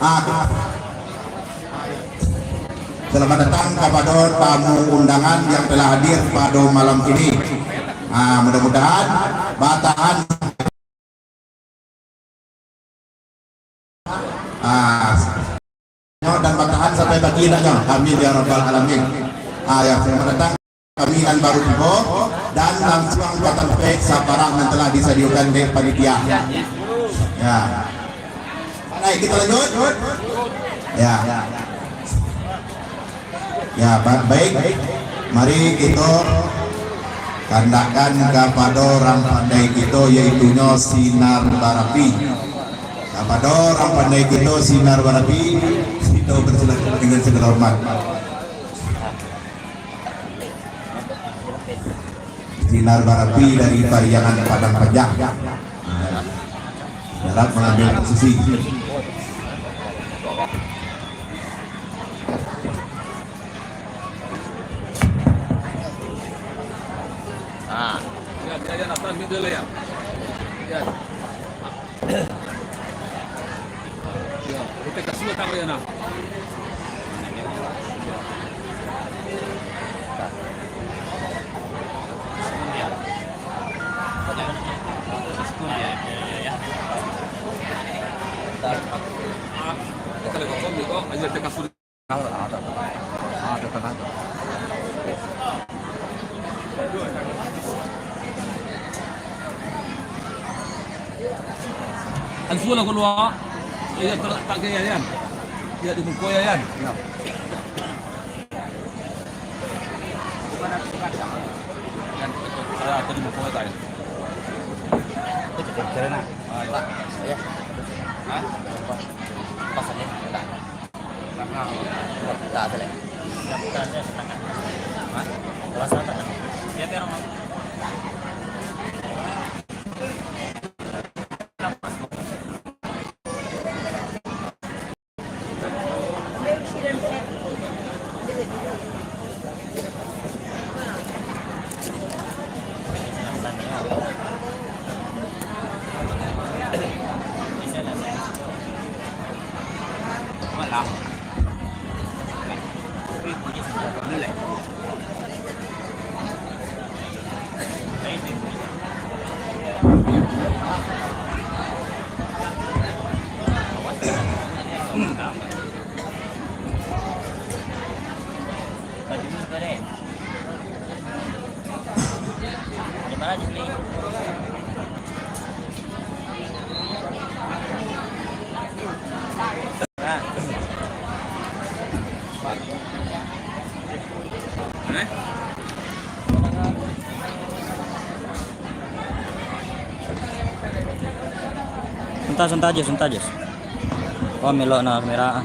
Ah, selamat datang kepada tamu undangan yang telah hadir pada malam ini. Ah, mudah-mudahan batahan Ah, nyo dan batahan sampai pagi naknyo. Amin ya rabbal alamin. Ah, ya, selamat datang kami nan baru tibo dan langsung ka tampek sabarang nan telah disadiakan dek panitia. Ya. Baik, kita lanjut. Ya. Ya, ba-, baik. Mari kita kandakkan kapado urang pandai kita, yaitunyo Sinar Barapi. Kapado urang pandai kita, Sinar Barapi, kita persilakan dengan segala hormat. Sinar Barapi dari Pariangan Padang Panjang. Siap mengambil posisi. Ah. Ya, ya, ya, nak ambil dulu ya. Ya. Ya, kita kasih letak ya, nah. Ansua lah kalua. Iyo, tak, tak gaya, Yan. Iyo, di muko, Yan. Iyo. Yan, ah, tadi muko, Yan. Kira nak? Pak, ya. Hah? Pas aja. Tak. Tak, tak, tak. Hah? Pas, tak. Dia terang. Santa, santa aja, santa aja. Oh, melok na kamera.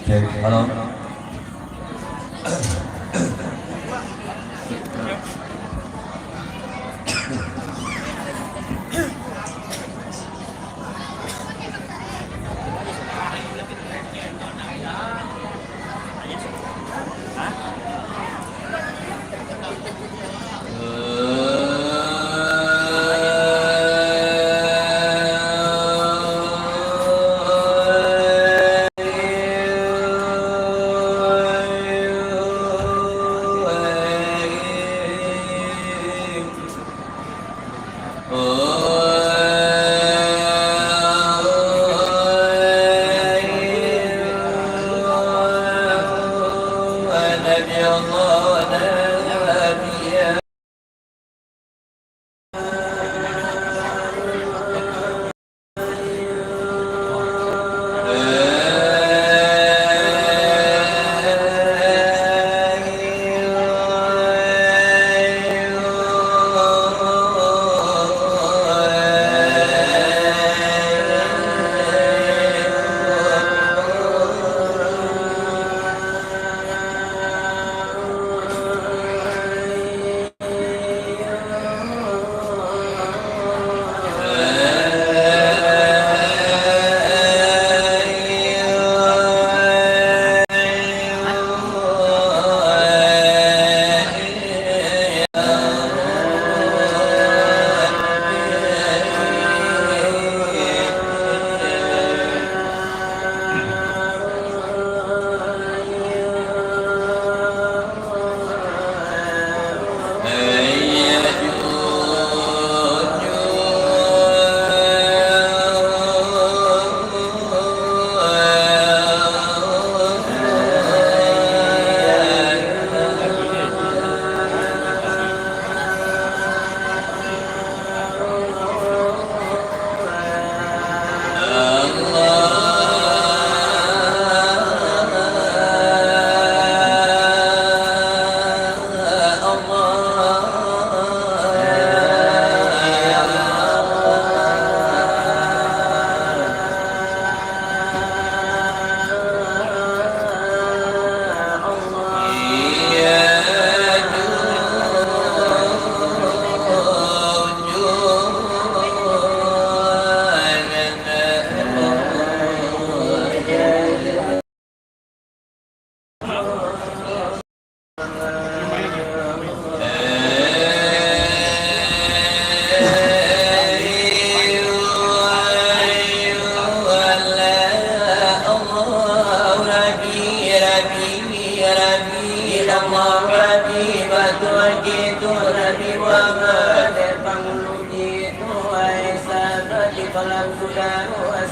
Cek, halo.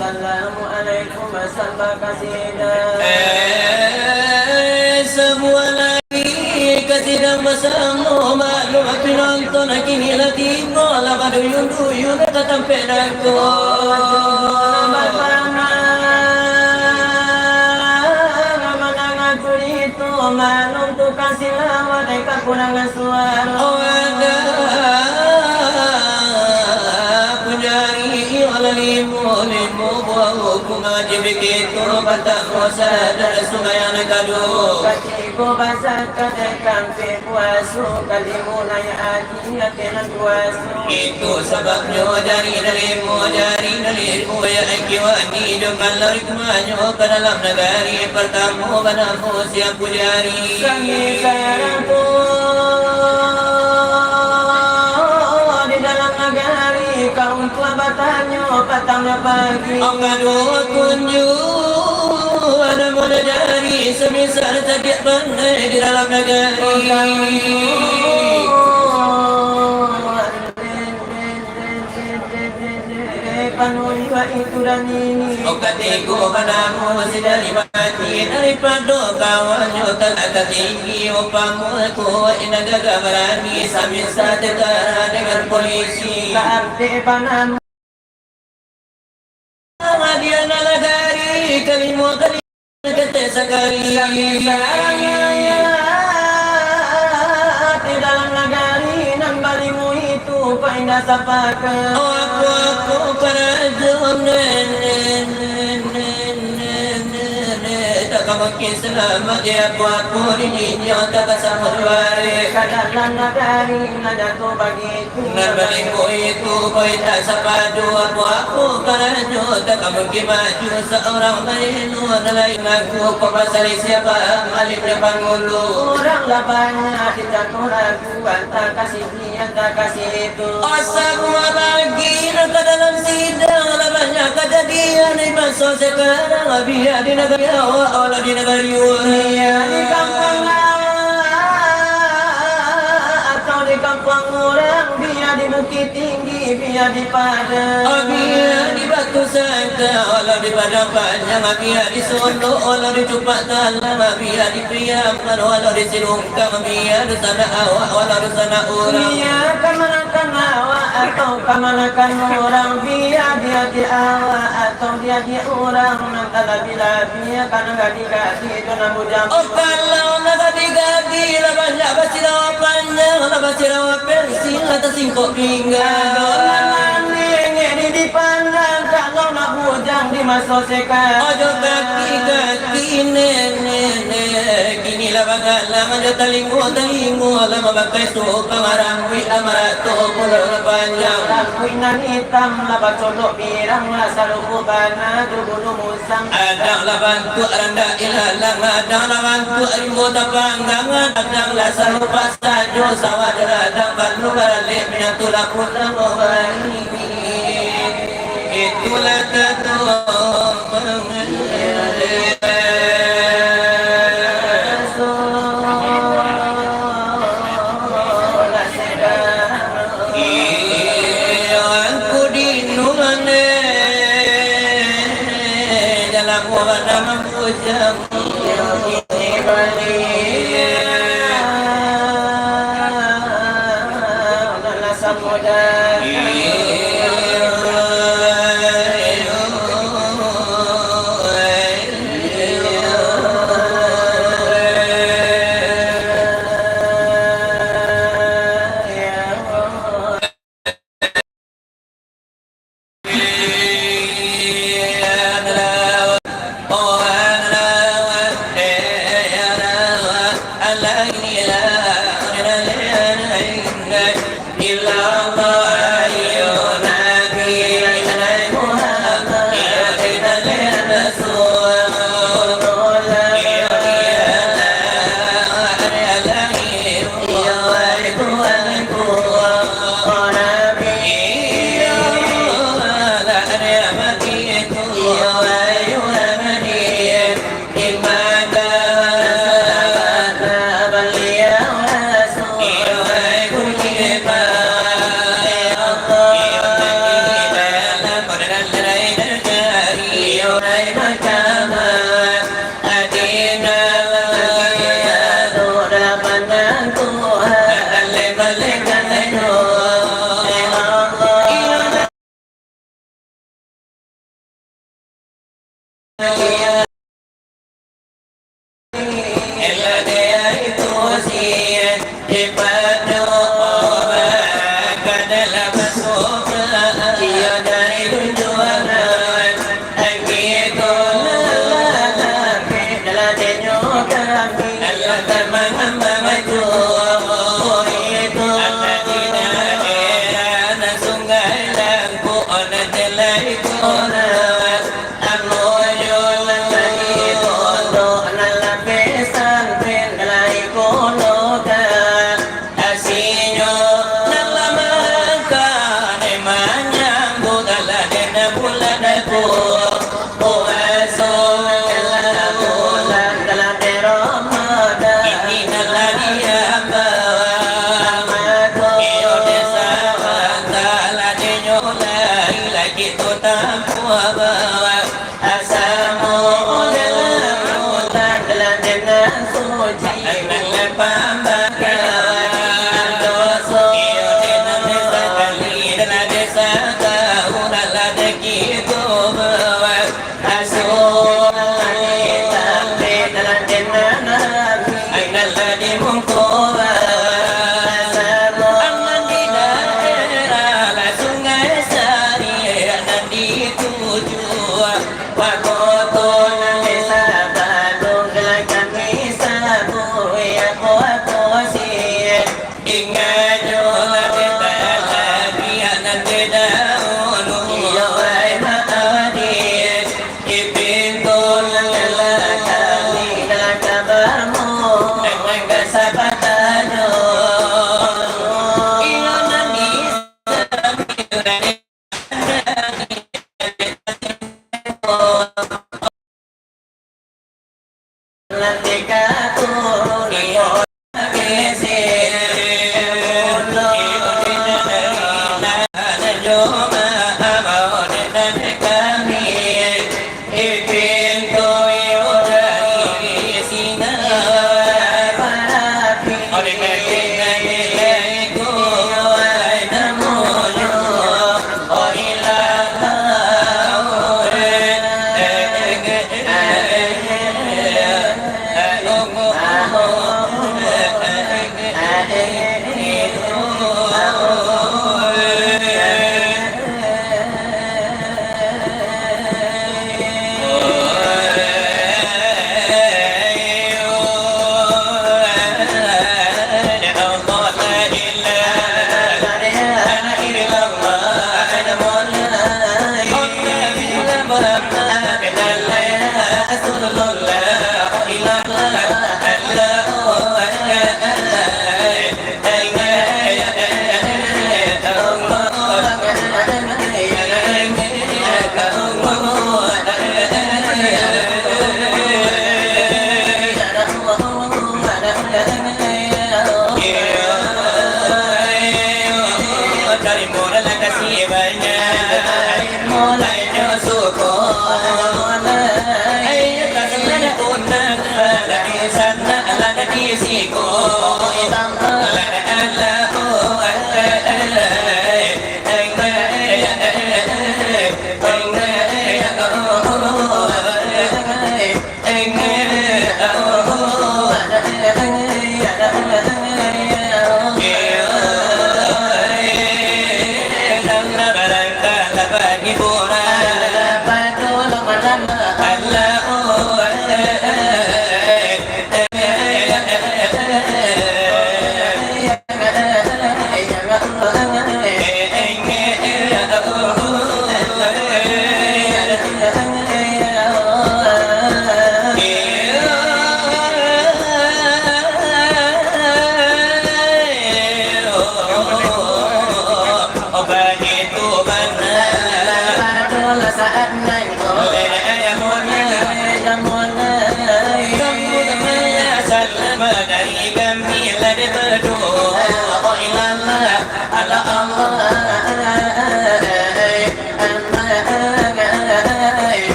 Assalamualaikum, sambah kasida. Eh, sabuah lagi kasida basamo, maklum pinonton kini lah tibo, lah baduyun-duyun ka tampek dako. Maklum tu kasih lawat. kakurangan suaro. Oh, ada pun jari, iyo lah limo, limo buah hukum wajib kitu, partamo sadar sumbayang nan kaduo. Katigo bazakat, kaampek puaso, kalimo naiak haji, ateh nan kuaso. Itu sababnyo jari nan limo, jari nan limo, yo aki wani jo kalo rikumanyo ka dalam nagari, partamo banamo Siampu Jari. Kami sayang tu di dalam nagari, kaum tua batanyo patang jo pagi. Ang kaduo tunjuak Adamu jari samisal cadiak pandai di dalam nagari. Panuhi itu dan ini. Okatiku padamu si dari mati, daripado kawannyo tagak tinggi, upamo kuat indak gagah barani, samisal tentara dengan polisi. Kaampe panamu. Madiana nagari, kalimo kali ketek sakali. Di dalam nagari nan balimo itu, paindah sapaka. Oh, apo-apo karajo nenek, nenek, nenek, nenek, tak ka mungkin salamat, ya, apo-apo dininyo tak ka samo juare. Ka dalam nagari nan jatuah bagi Nan balimo itu, koi tak sapadu, apo-apo karajo, tak ka mungkin maju, saurang baino, nan lain mangko, kok pasal siapa, alif dan pangulu. Urang lah banyak, dijatuah lagu, antah ka sini, antah ka situ. Asa buah bagi, nan ka dalam sidang, lah banyak kajadian, di maso sakarang, biak di nagari awak, alah di nagari urang. Biak di kampuang awak, atau di kampuang urang, biak di Bukittinggi, biak di Padang. Oh, biak di Batu Sangka, walau di Padang Panjang, biak di Solok, walau di Cupak Talang, biak di Piaman, walau di Silungkang, biak di sanak awak, walau di sanak urang. Biak kamanakan awak atau kamanakan urang, biak di ati awak atau di ati urang, nan talabi-labi ka nan gadih-gadih. Oh, kalau lah gadih-gadih, lah banyak basirawa panjang, lah basirawa pensil, lah tasingkok pinggang. Kalau lah nangih di dipandang, kalau lah bujang di maso sakarang. Ojo kaki-kaki, nenek-nenek, kini lah bagalang, ojo talingo-talingo, lah mamakai supak, marambuik, lah marato, pulo lah panjang. Rambuik nan itam, lah bacolok pirang, lah sarupo bana jo bulu Adang lah bantuak randak ilalang, adang lah bantuak rimbo tapanggang, adang lah sarupak sajo sawah jo ladang, balun baralek minyak tulah pulang bani. Itulah tato Iyo, angku di nungan, jalan buah nama bujang.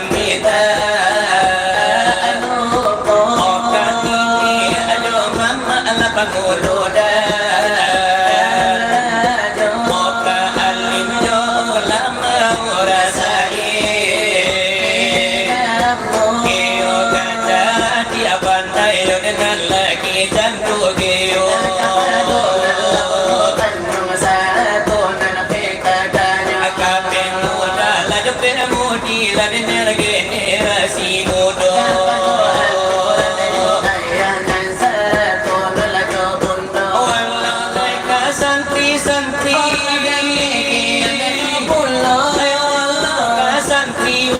Mita. Oka tuni ajo mamak lah pangulu dah. Oka alim jo ulama urasai. Iyo kata di aban tayo dengan lagi jantu giyo. Kapeng muda lah jo pemudi lah dengan generasi mudo. Walau lai ka santri-santri, walau ka santri.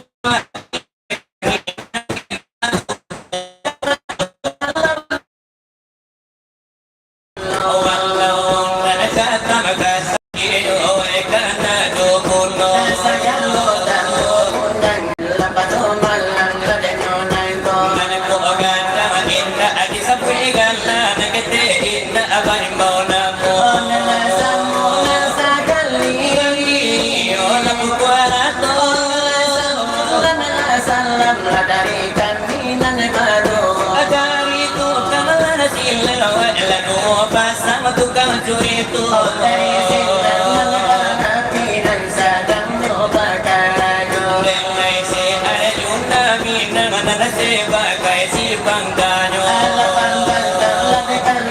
Salam lah dari kami nan baru. Dari tukang lah silawak, lalu pasang tukang curi tu. Dari sinan nan harapi nan sadang nyo bakarajo. Dengai si Arjuna minang nan sebagai si pangkanyo. Alah pangkan lah dekan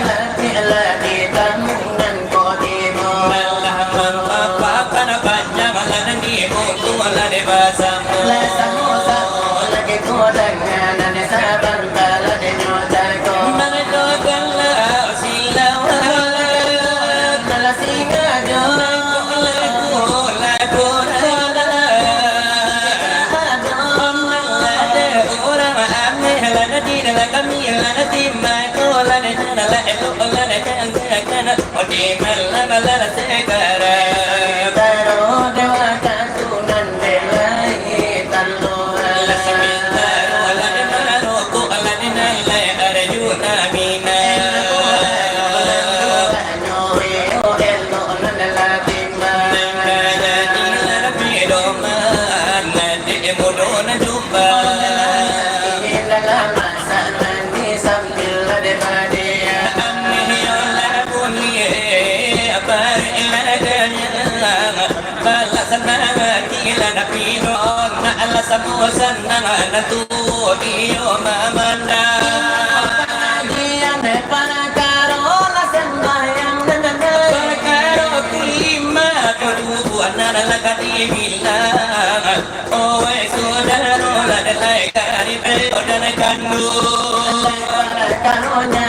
lah di tamu nan ko tibo. Malah mampapakan panjang lah nan di mutu lah dibasang. Lah samo-samo lagi ko danganan sabanta lah dinyo jago. Maradokanlah silawak. Lah singajo. Lagu, lagu, lagu. Malah dek urang ameh lah di dalam kami lah di mako lah di dalam elok lah di dalam. Di malam-malam sekarang. Taro dewa katunan belai talo. Lah sementaro lah di marokok lah di nalai Arjuna minang. Nang kaya di lah di doman, lah di mudo nan jumbang. Ameh yo lah bunyi, barek lah kanyang, balah sanang ati lah nak pinon, nak alah samo sanang, nak tu iyo mamandang. Kajian parakaro lah sambayang, parakaro kelima, kaduo nan lah ka dibilang. Owe sudaro lah dek lai karib dan kanduang. Karonya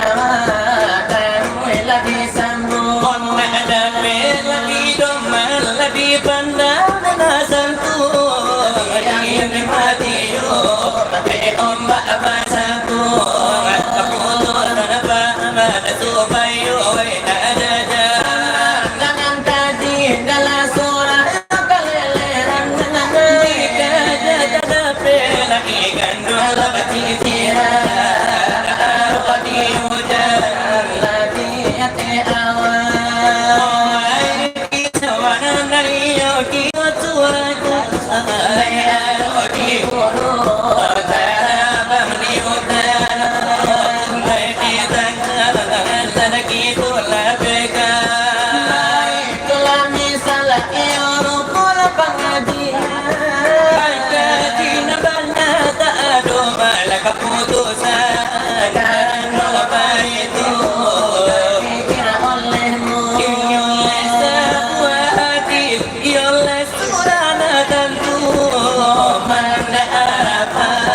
taruih lah disambuang. Nak dapek lah didoman lah dipandang nan santuang. Yang ini mati yo, tapi ombak basabuang. Putus tanah paman supayo owe tak ada jalan. Jangan kaji dalam surah. Itulah misal iyo rukun pangajian. Kaji nan bana tak ado malah kaputusan. Kalau baitu, pikir olehmu. Inyo lai sabuah hadis, iyo lai surah nan tantu. Mandak arapan.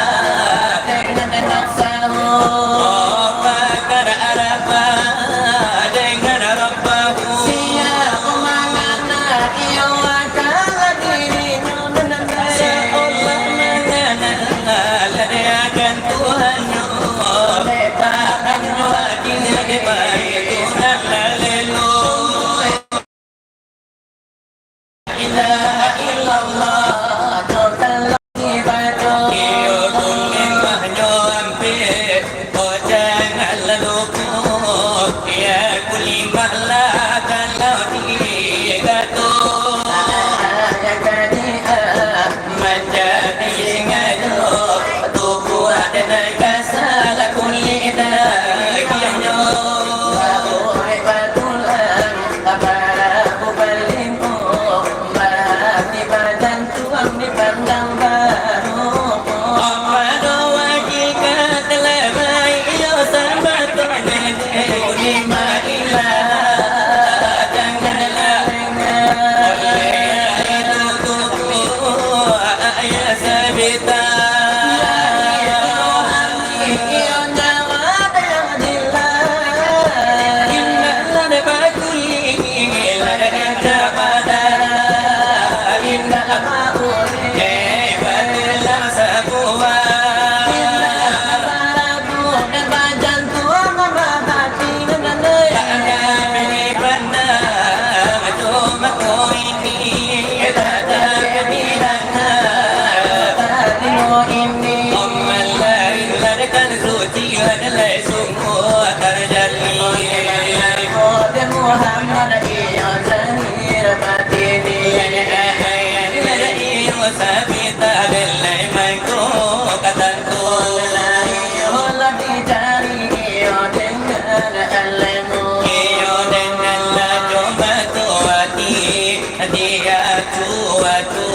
Mangko ka tantu. Iyo lah dicari iyo dengan ilmu. Iyo dengan laju batu ati, dia tu atu.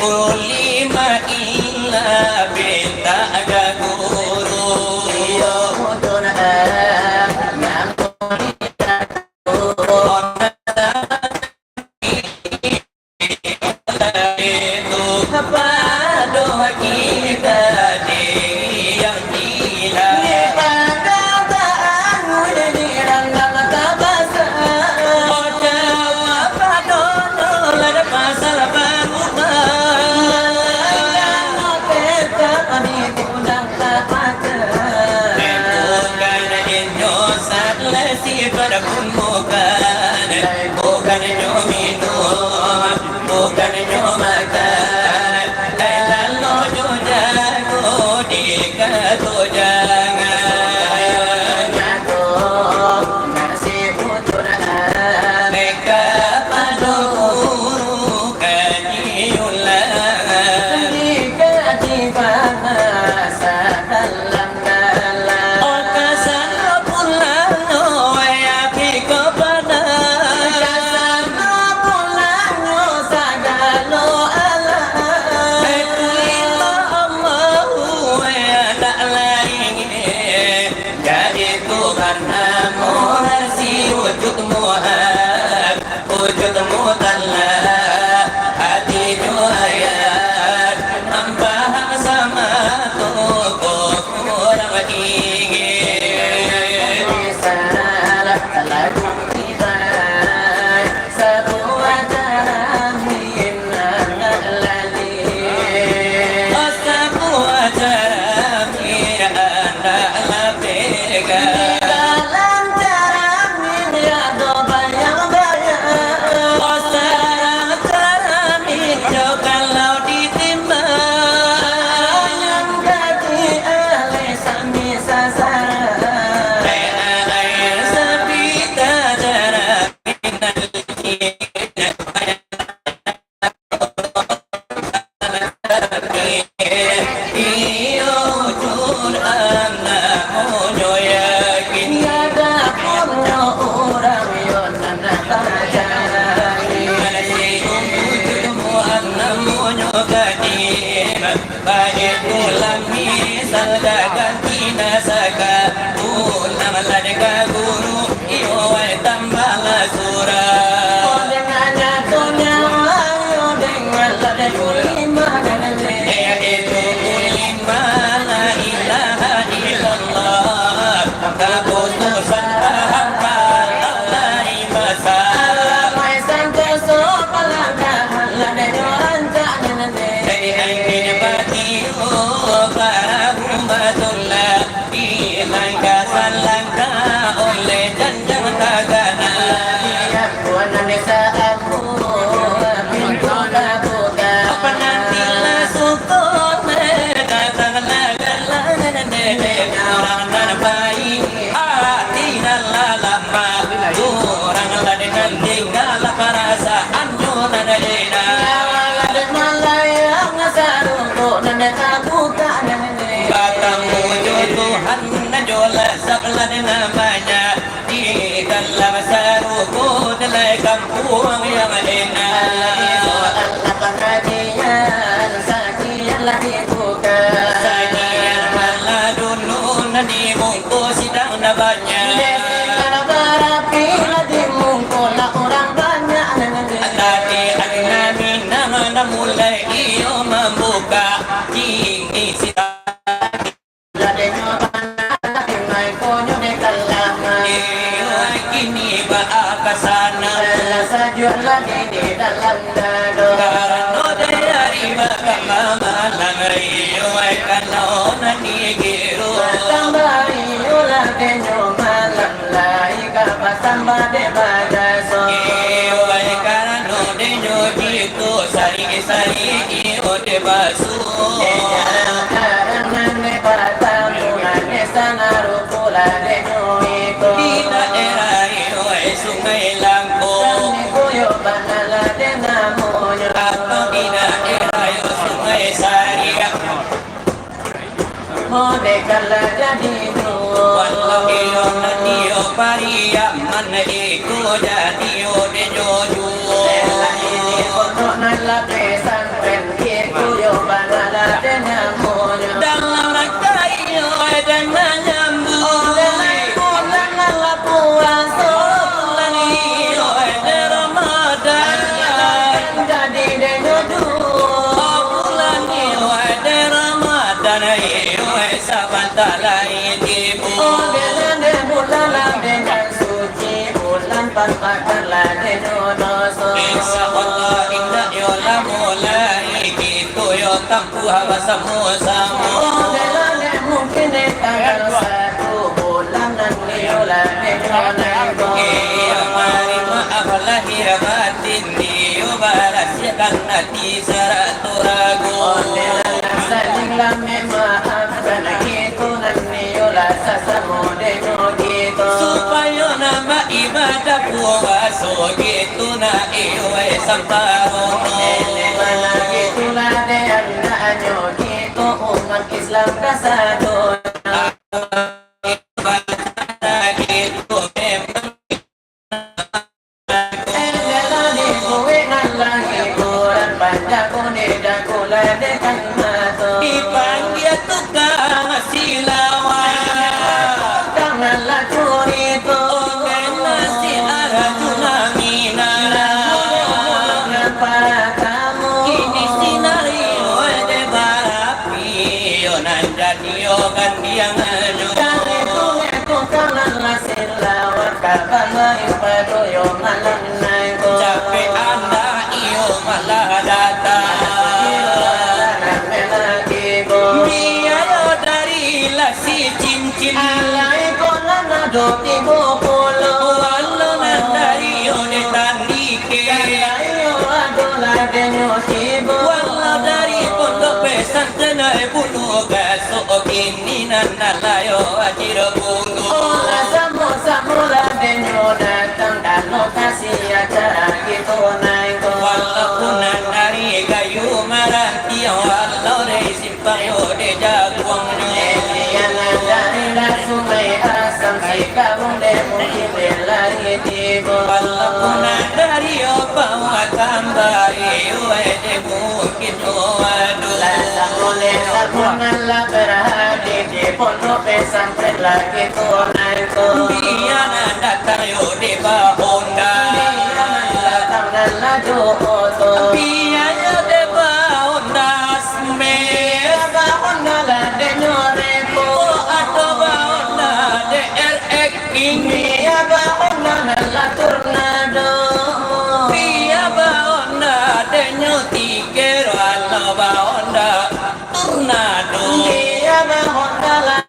Ulima illa pinta ka guru. Iyo utun ah, namun Bukan inyo minum, bukan inyo makan, lai lalo jo jago di kato jangan. Kapado guru kaji ulang. Dikaji bahasa dalam-dalam. Oh, kasano pulangnyo, wayah piko panah. Kasano pulangnyo sagalo alam. Baitulah Allahu, wayah tak lain. Jadi Tuhan namo si wujud Muhammad. Wujud mutlak, hati jo ayat, nambah sama tu ko kurang ingin. Salah, salah, sabuah jalan minangan lali. Sabuah jalan minangan lali. Di dalam jalan ini ado bayang-bayang. Oh, sarang-sarang inyo kalau ditimbang. Yang jadi alih sami sasaran. Lai alih sami sasaran. Iyo, Tuhan namonyo yakin. Adapun urang yo nan tajadi. Tuhan namonyo kadim. Baik pulang misal dagang kinasaka. Pulang lah deka guru. Iyo wai tambahlah surang. Oh, dengannya tu nyawa, iyo denganlah dek ulima dan dek. Eh, itu ulima, la ilaha illallah. Kaputusan hamba, Allah masa. Alamai santoso, palangkahan lah dek nyo rancak dan dek. Eh, angin batiup, parahu batulak. Dilangkah-langkah oleh janjang tagana. Tiap bulan desa aku, pintu tabuka. Panantilah sukun, datanglah galangan dek urang nan baik, hati nan lalama. Urang lah dengan tinggal parasaannyo nan enak. Nyawa lah dek malayang, sarugo nan dek tabuka nan Batamu jo Tuhan, jo lah sabelah namanya. Di dalam sarugo, dalam kampuang yang enak. Alah pangajian, sajian lah dibuka. Sajian malah dulu, nan di mungko sidang nan banyak. Dek sidang barapi, lah di mungko lah urang banyak. Tadi Anak Minang nan mulai iyo mambuka. Kini sidang Ladenyo bana, imai konyo dek kalama. Iyo, kini baa ka sana. Salah sajuak lagi di dalam dado. Karano dari bakama malang, iyo, karano nan dikiru. Batambah iyo ladenyo malang, lai ka batambah dek bajaso. Iyo, karano denyo jitu sari-sari iyo dek basu. Karang nan dek batamu, nan dek sanarupo lah dek nyo iko. Di daerah iyo Sungai Langko. Kami kuyo bana lah dek namonyo. Atau di daerah iyo Sungai Sa- Modekalah jadi juo. Walau iyo nan iyo Pariaman, iko jadi yo de juo. Ela ini pondok nan lah pesantren, gitu yo banalah de namonyo. Dalam rangka iyo de manyambuik. Oleh bulan nan lah puaso. Bulan iyo de Ramadan. Jadi de juo. Bulan iyo de Ramadan, iyo sabanta lai tibo. Oleh bulan nan suci, bulan pampakan lah de juo doso. Insya Allah indak yo lamo lai, kito yo tampuah basamo-samo. Oleh mungkin di tanggal satu bulan nan iyo lah de juo naiak. Iyo, mari maaf lahir batin, iyo barasiahkan ati sarato rago. Saling lah mamaafkan, gitu nan iyo lah sasamo de juo kito. Supayo nan baibadah puaso, gitu nan iyo samparono. Bagaimana gitulah de andaknyo kito umat Islam kasadonyo. Ibadah gitu memang Elok dibuek nan lah hiburan, panjang bunyi dagulan dekan mato. Dipanggia tukang silawak. Tukang nan lah curito. Omen nasi araju nan minanam. Nan paratamu. Kini sinario de barapi, yo nan jadi Iyo gandiang ajo. Dari sungai Tukang nan lah silawak, kabar lain pado yo malam nangko. Capek andak iyo malah datang. Iyo lah nan lagi bo. Biayo dari lah si cincin. Alai ko nan ado tibo pulo. Walau nan dari yo de tandike. Alai yo ado lah denyo tibo. Walau dari pondok pesan Tanai bulu gasok kini nan nalayo ajir bulu. Orang samo-samo lah denyo datang ka lokasi acara kito nangko. Walaupun nan dari kayu marantiang, walau dari simpang yo de jaguangnyo. Elian nan dari lah Sungai Asam, si kabung de mungkin de lari tibo. Walaupun nan dari yo pawa tambari, we de mungkin Lah samulai sabulan lah barhadi di pondok pesantren lagi tu nangko. Bia nan datang yo de ba Honda. Bia nan datang nan laju oto. Bia yo de ba Honda Smash. Bia ba Honda lah denyo repo. Oh, ado ba Honda D R X King. Bia ba Honda nan lah Tornado. Bia ba Honda denyo ti Kiro alo ba Honda Tornado. Bia ba Honda lah.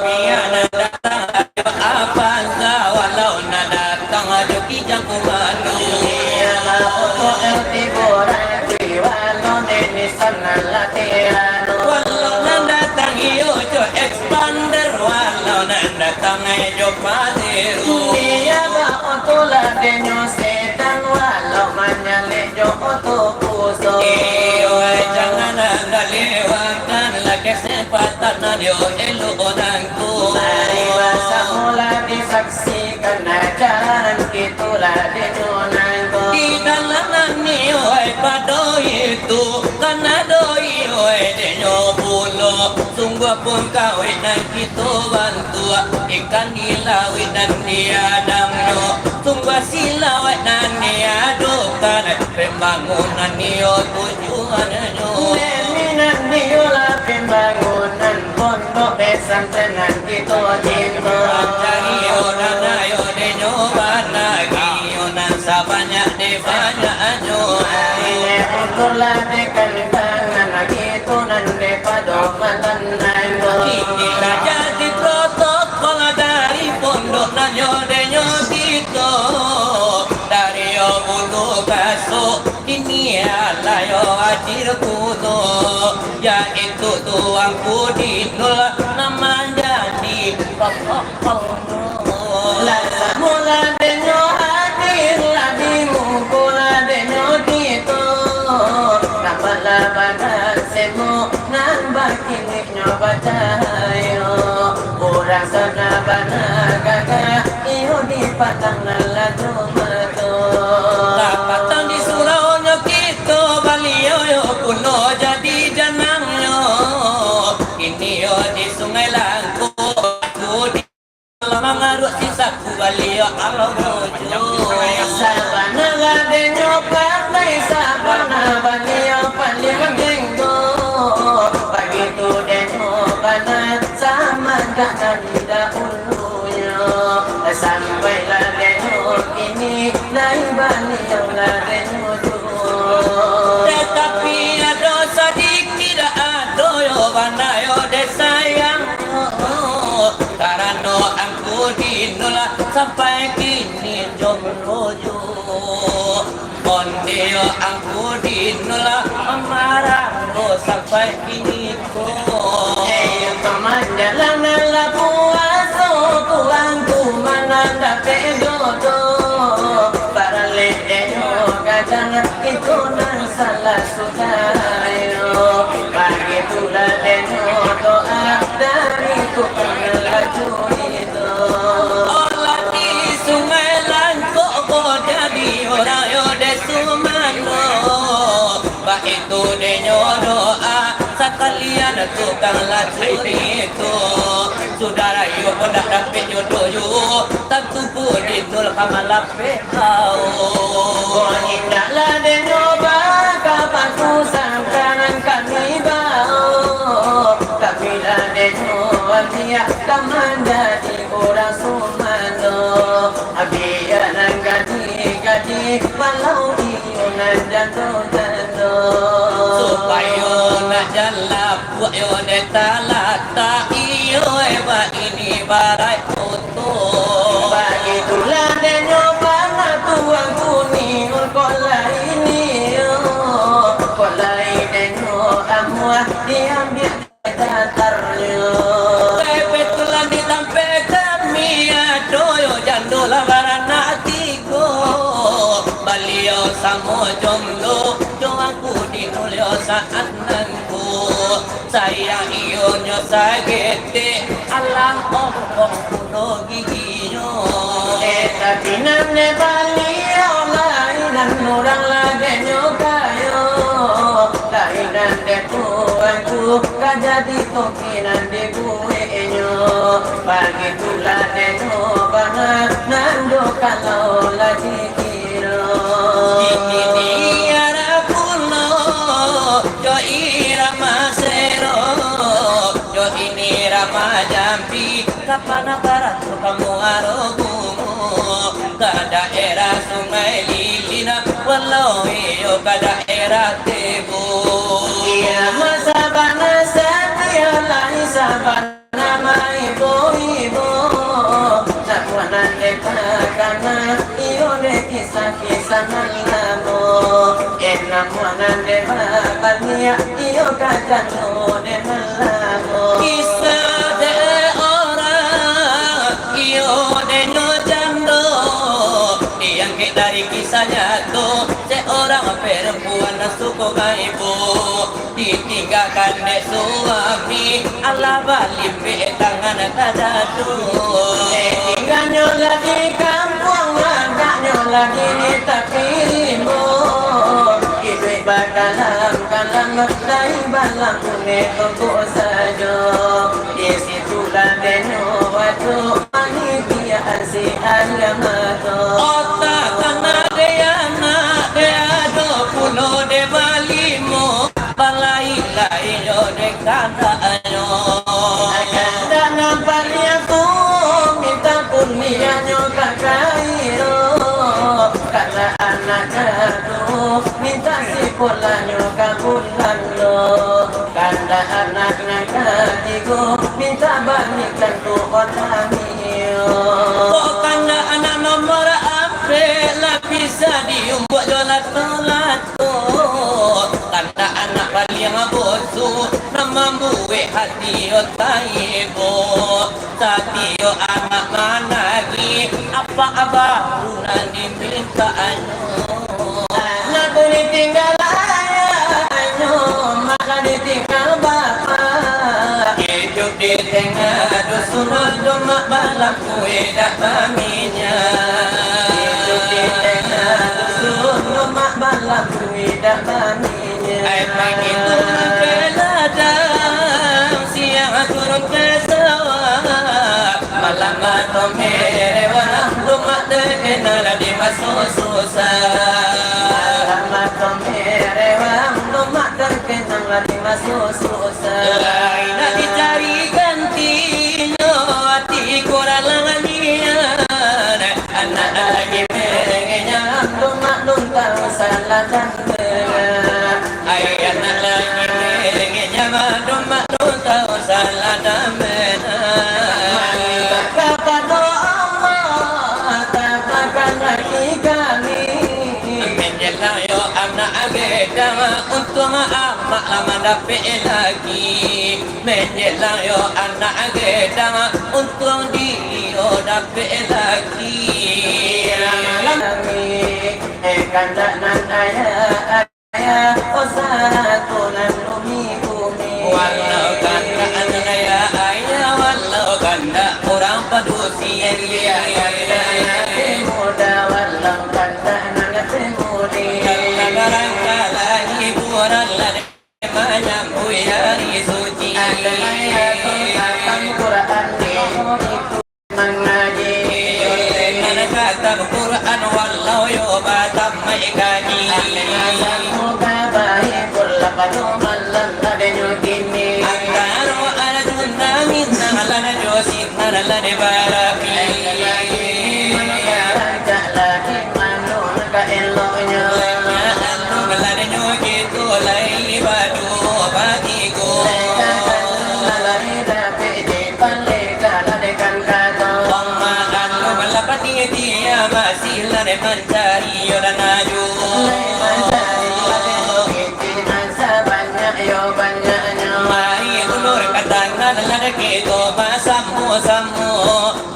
Bia nan datang ajo Avanza, walau nan datang ajo Kijang Komando. Bia ba oto L T Borat, walau nan Nissan nan lah Terrano. Walau nan datang iyo jo Expander, walau nan datang ajo Pajero. Bia ba oto lah denyo sedan, walau manyalek jo oto Fuso. Iyo, jangan anda lewatkanlah kesempatan nan yo elok nangko. Mari basamo lah disaksikan acara nan kito lah denyo nangko. Di dalam nan iyo pado itu, kan ado iyo denyo pulo. Sungguah pun kawin nan kito bantuak, ikan di lauik nan diadangnyo. Sungguah silawak nan diadokan, pembangunan iyo tujuannyo. Demi nan diyolah pembangunan pondok pesantren nan kito cinto. Cari yo dana yo denyo bana, iyo nan sabanyak de banyak ajo. Mari ukurlah dekan tangan, gitu nan de pado malam nangko. Kini lah jadi protokol dari pondok nan yo denyo kito. Dari yo bulu gasok, kini alah yo ajir kuno. Yaitu Tuanku Dinul nan manjadi protokol. Lah samula denyo hadir, lah di muko lah denyo kito. Tambah Saku baliau algojo. Sabana ladenyo pandai, sabana baliau paliang tenggo. Bagitu denyo bana samantaro dari dahulunyo. Sampai ladenyo kini, lai baliau ladenyo juo. Tatapi ado sadikit, ado yo bana yo dek sayang. Karano angku Dinul sampai kini jomblo juo. Onde yo angku Dinul mamarah sampai kini ko. Eh, pamanjalanlah puaso, tuangku manandapek jodoh. Baralek denyo gadang, itu nan salah sudah yo. Bagitulah denyo doa dari Tuhan laju itu. Olah di Sungai Langkok ko jadi urang yo dek sumando. Baitu denyo doa sakalian tukang lacur itu. Sudah rayo pun dak dapek jodoh yo, tantu pun Dinul ka malapeh. Ko indaklah denyo baka paku sangkaran kami bao. Kami lah denyo ambiak ka manjadi urang sumando. Biak nan gadih-gadih, walau iyo nan jando-jando. Supayo nak jan lapuak yo dek talatak iyo, eh, bak ini barai. Bagitulah denyo bana tuangku Dinul, kok lai nio, kok lai denyo amuah diambiak datarnyo. Kebetulan di tampek kami ado yo jando lah baranak tigo. Baliau samo jomblo jo angku Dinul yo saat nan ko. Sayang iyo nyo saketek, alah ongkong pulo giginyo. Eh, tapi nan dek baliau lai nan urang lah denyo kayo. Lai nan dek tuangku ka jadi toki nan dibueknyo. Bagitulah denyo bana nan do kalau lah di Gigi diarah pulo, jo irama sero, jo ini rama jambi, ka Panah Barat tu ka Muaro Bungo, ka daerah Sungai Lilin, walau iyo ka daerah Tebo. Irama sabana satia lai sabana Nama ibo-ibo, namuah nan dek takana, iyo dek kisah-kisah nan lamo. Eh, namuah nan dek babaliak, iyo ka jando dek nan lamo. Kisah dek urang, iyo dek nyo jando, diangkek dari kisah nyato, seorang perempuan nan suko maibo. Ditinggakan dek suami, alah balimbik tangan ka dado. Tingganyo lah di kampuang, agaknyo lah di tapi rimbo. Iduik bakalam-kalam, lai balang kunek tungkuk sajo. Di situlah denyo wajo, manitiak si aia mato. Otak anak dek anak, dek ado pulo dek balimo. Balai-lai jo dek kandaknyo. Kandak nan paliang tu, minta kuniahnyo ka Kairo. Kandak anak jatuah, minta sikolahnyo ka Bulando. Kandak anak nan katigo, minta balikan tu otanio. Kok kandak anak nomor ampek, lah bisa diumbuak jo lato-lato. Kandak anak paliang bosu, nan mambuek hati yo taibo. Satio anak managih, apak baru nan dimintaanyo. Anak tu ditinggal ayah, nyo malah ditinggal bapak. Iduik di tangah dusun, domak balam kuih dak baminyak. Iduik di tangah dusun, domak balam kuih dak baminyak. Ai pagi turun ka ladang, siang turun ka sawah, malam batomeh susah. Alamak, kami rewang, domak terkenang lagi masuk susah. Lai nak dicari gantinyo, ati kurang nian. Anak lagi mengenyam, domak lun tahu salah dan benar. Ai anak lagi mengenyam, domak lun tahu salah dan benar. Kapado Allah, tapakan laki kami. Menjelang yo anak gadang, untuang amak lah mandapek laki. Menjelang yo anak gadang, untuang di yo dapek laki. Kami, eh, kandak nan ayah, ayah, oh, satu nan umi-umi. Walau kandak nan ayah, ayah, walau kandak urang padusi. Muda, walau kandak nan pemudi. Karena barangkalah hiburan lah manyambuik hari suci. Ada ayat tentang Quran di itu mengaji. Yo, mana kata Quran walau yo batamaik kaji. Semoga baik pula pada malam tadinyo kini. Antaro anak tunda minang lah jo sinar lah dibarapi. Mana kata lagi Anu ka eloknyo. Anu maladinyo kito lai badu batigo. Lai ka anu lalai dapek di paleka ladekan kato. Wang ma anu malapati dia masih lade mancari yo dan aju. Lai mancari ladek bukiti nan sabanyak yo banyaknyo. Mari ulur ka tangan lade kito basamo-samo.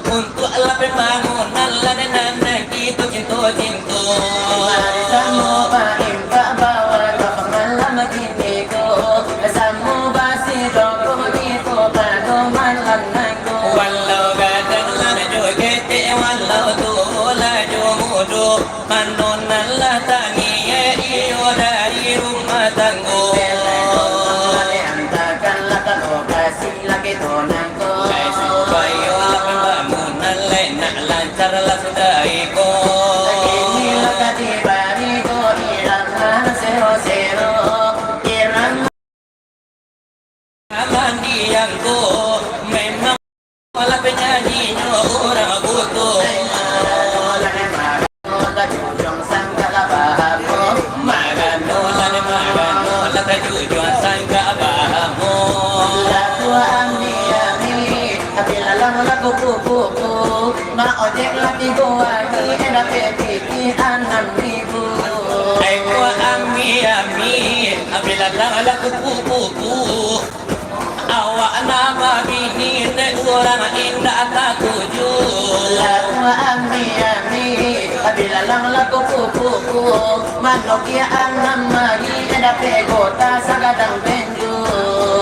Untuak lah pambangunan lah nan kito cinto-cinto. Mari samo baimpak bawa ka malam kini ko. Samo basidoko kito pado malam nan ko. Walau gadang lah jo ketek, walau tuo lah jo mudo. Mano nan lah taniaik iyo dari rumah tanggo. Bela dulu lah diantakan lah ka lokasi lah kito nan Lai supayo lah pambangunan lai nak lancar lah sudah iko. Kini lah ka dibari ko irama sero-sero, irama mandiang ko memang lah penyanyinyo urang buto. Marano lah, marano lah tajujung sangka lah bahamo. Marano lah, marano lah tajujung sangka bahamo. Lah tuo ami-ami, api lalang lah kupu-kupu. Mak ojek lah tigo ari, eh, dapek pitih anam ribu. Ai ko ami-ami, api lalang lah kupu-kupu. Awak nan babini, dek urang indak katuju. Lah tuo ami-ami, api lalang lah kupu-kupu. Mano kiaan nan mari, dapek gota sagadang benju.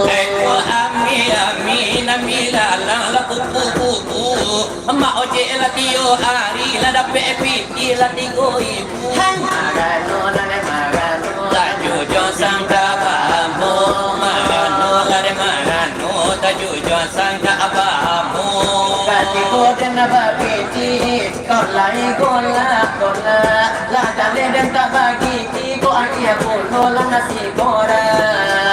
Ai ko ami-ami, nan bilalang lah kupu-kupu. Mak ojek lah tigo ari, lah dapek pitih lah tigo ibu. Hai. Marano lah dek marano. Tajujung sangka bahamo. Marano lah dek marano. Tajujung sangka bahamo. Katiko den babitih, kok lai golak-golak. Lah jaleh den tabagi, iko aia pulo lah nasi goreng.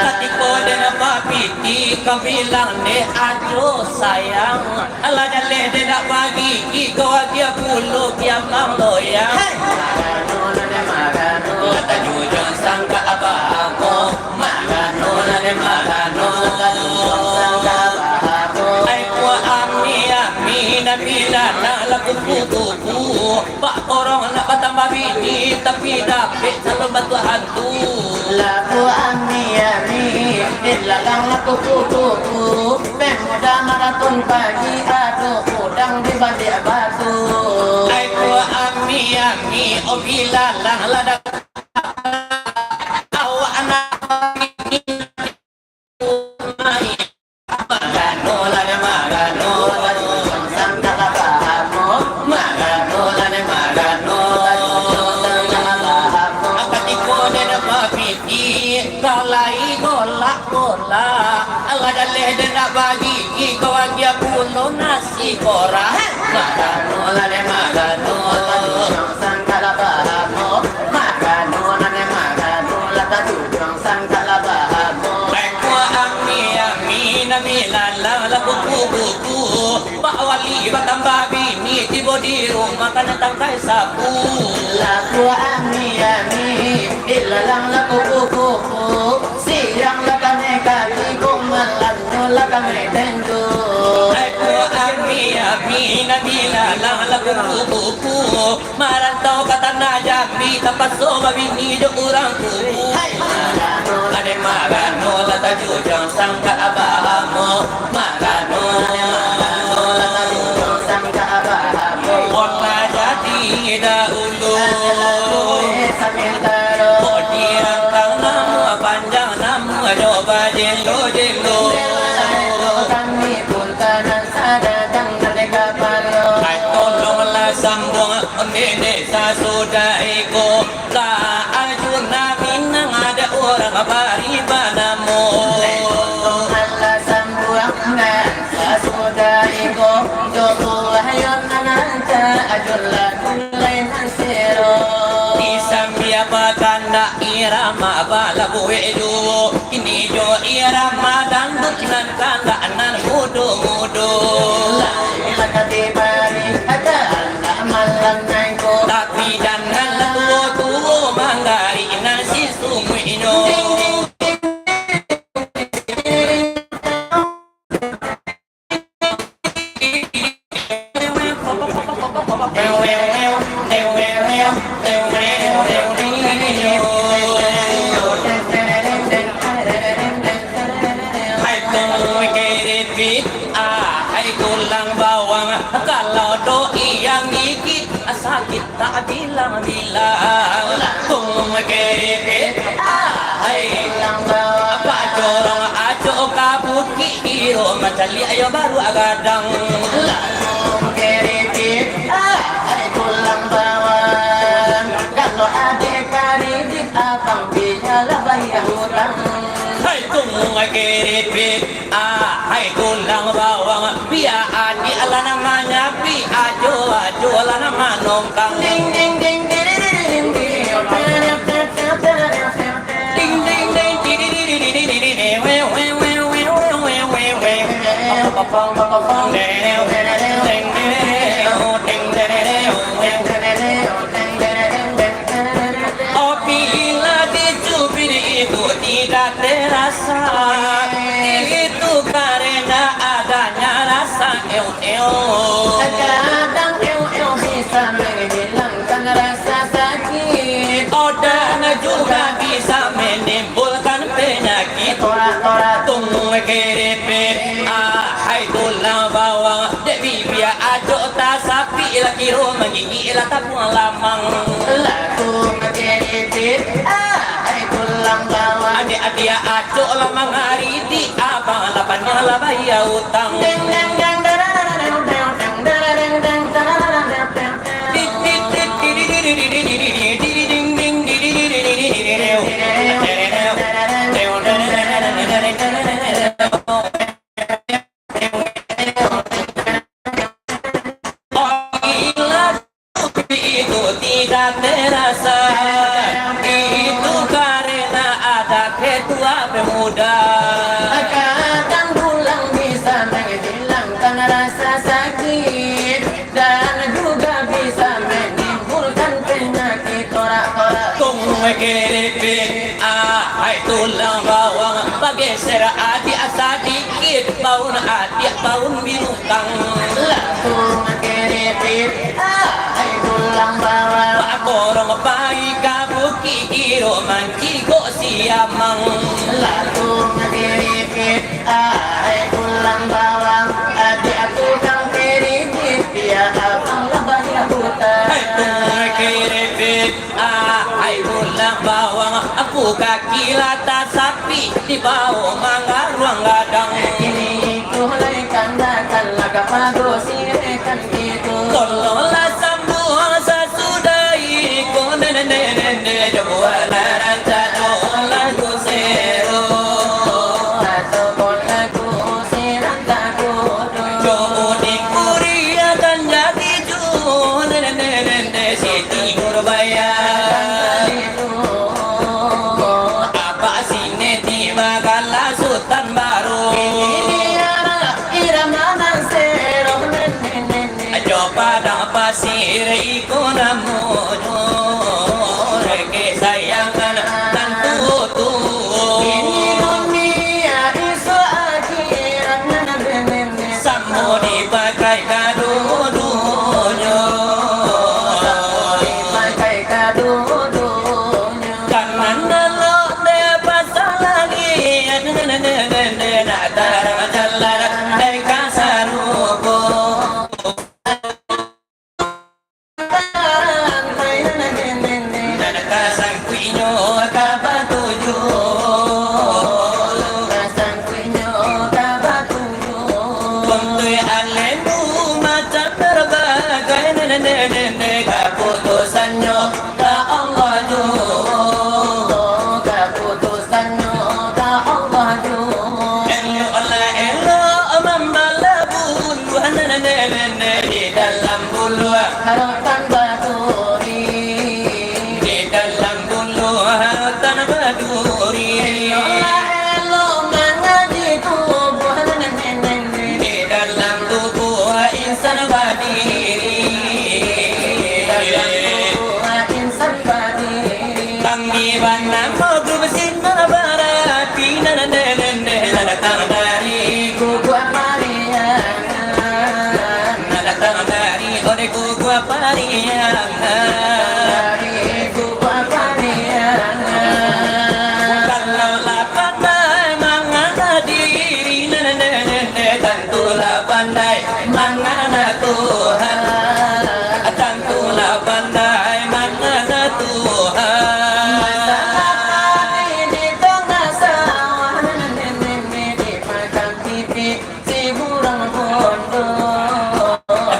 Katiko den babitih, kau bilang dek ajo sayang. Alah jaleh dek dak bagigi, kau agiah pulo kiamang loyang. Hai. Marano lah dek marano. Lah tajujung sangka bahamo. Marano lah dek marano. Lah tajujung sangka bahamo. Ai ko ami-ami, nan bilalang lah kupu-kupu. Pak korong nak batambah bini, tapi dapek calon batuak hantu. Lah tuo ami-ami, bilalang lah kupu-kupu. Pemuda maraton pagi, ado udang di baliak batu. Ai ko ami-ami, oh bilalang lah dapek awak anak bini. Marano lah dek marano, tajujung sangka lah bahamo. Marano lah dek marano, tajujung sangka lah bahamo. Katiko den babitih, kau lai golak-golak. Alah jaleh den dak bagigi, kau agiah pulo nasi goreng. Marano lah dek marano, tajujung sangka lah bahamo. Di rumah kana tangkai sapu. Laku ami-ami, di lalang laku kuku-kuku. Siang lah kami kaki, malamnyo lah kami tentu. Laku ami-ami, nan di lalang laku kuku-kuku. Marantau ka tanah Jambi, tapaso babini jo urang kubu. Hai. Ade marano lah tajujang sangka abah amo. Marano, marano lah tajujang sangka abah amo. Kota jadi dahulu. Kota jadi dahulu. Kota dirangkang namuah panjang, namuah jo bajelo-jelo. Kami pun tanang sadadang dari kapalo. Ai, tolonglah sambuang Nenek sasudah iko, lah Arjuna Minang, ada urang bari banamo. Alah sambuang nan sasudah iko, jo buah yo nan anta, ajo lagu lai nan sero. Di sambia bakandak irama balabuik juo. Kini jo irama dangdut nan kandak nan mudo-mudo. Lah ka dibari aja anak malam nangko. Tapi janganlah tuo-tuo manggarik nan sisungguihnyo. Ding, ding, ding, ding. Hai tung keripik, ah, hai tulang bawang, kalau doh iyang gigit, sakik tak bilang-bilang. Tung keripik, ah, hai tulang bawang, bacorong acok ka bukik, iyo mancaliak iyo baru gadang. Tung keripik, ah, hai tulang bawang, kalau ade kredit, abang bialah bayar utang. Hai tung keripik, ah, hai tulang bawang, bia adiak lah nan manyapi, ajo-ajo lah nan manongkang. Ding, ding, ding, ding, ding, ding, ding. Ding, ding, ding, ding, ding, ding, ding, ding, ding, ding. Apabila dicubit itu tidak terasa, itu karena adanya rasa eo-eo. Kadang eo-eo bisa menghilangkan rasa sakit. Oh, dan juga bisa menimbulkan penyakit. Torak-torak tung keripik, ah, hai tulang bawang, dek bibia acok tasapik lah kiro manggigik lah tapuang lamang. Lah tung keripik, ah, hai tulang bawang. Adiak-adiak acok lah mangaridik, abang lah panjang lah bayar utang. Deng, deng, deng, dararararang, deng, deng, darareng, deng, dararararang, deng. Itu tidak terasa, itu karena ada ketua pemuda. Kadang tulang bisa menghilangkan rasa sakit. Dan juga bisa menimbulkan penyakit torak-torak. Tung keripik, ah, hai tulang bawang, bageser adiak sadikit, baun adiak baun binukang. Lah tung keripik, ah, hai tulang bawang, bakorong pai ka bukik, kiro mancigok siamang. Lah tung keripik, ah, hai tulang bawang, adiak tukang keripik, bia abang lah bayar utang. Hai tung keripik, ah, hai tulang bawang, aku kaki lah tasapik, dibaok manggaruang gadang. Kini iko lai kandakan, lah ka pago sirekan kito. Tolonglah sambuang sasudah iko, nene, nene, nene, jo buatlah rancak, jo lagu sero. Atau pun lagu sirang takudo. Jo Udik Kuria kan jadi jo, nene, nene, nene, Siti Nurbaya. Abah Sineti bagala Sutan Baru. Ini adalah irama nan sero, nene, Nak tarang jalan dek ka sarugo. Nan ka sangkuiknyo ka batuju. Nan ka sangkuiknyo ka batuju. Untuak alemu macam berbagai, kaputusannyo ka Allah juo. Kaputusannyo ka Allah juo. Eloklah elok mambalabuah, di dalam buluah rotan baduri. Di dalam buluah rotan baduri. Elok-elok mangaji tubuah. Di dalam tubuah insan badiri. Di dalam tubuah insan badiri. Kami banamo grup sinar barapi, nan, nan datang dari Guguah Pariangan. Nan datang dari, oleh Guguah Pariangan. Dari Guguah Pariangan. Kalau lah pandai mangana diri, nan, nan, nan, nan, tantulah pandai mangana Tuhan. Tantulah pandai mangana Tuhan. Masalah padi di tangah sawah, nan, nan, nan, nan, dimakan pipi si burung bondo.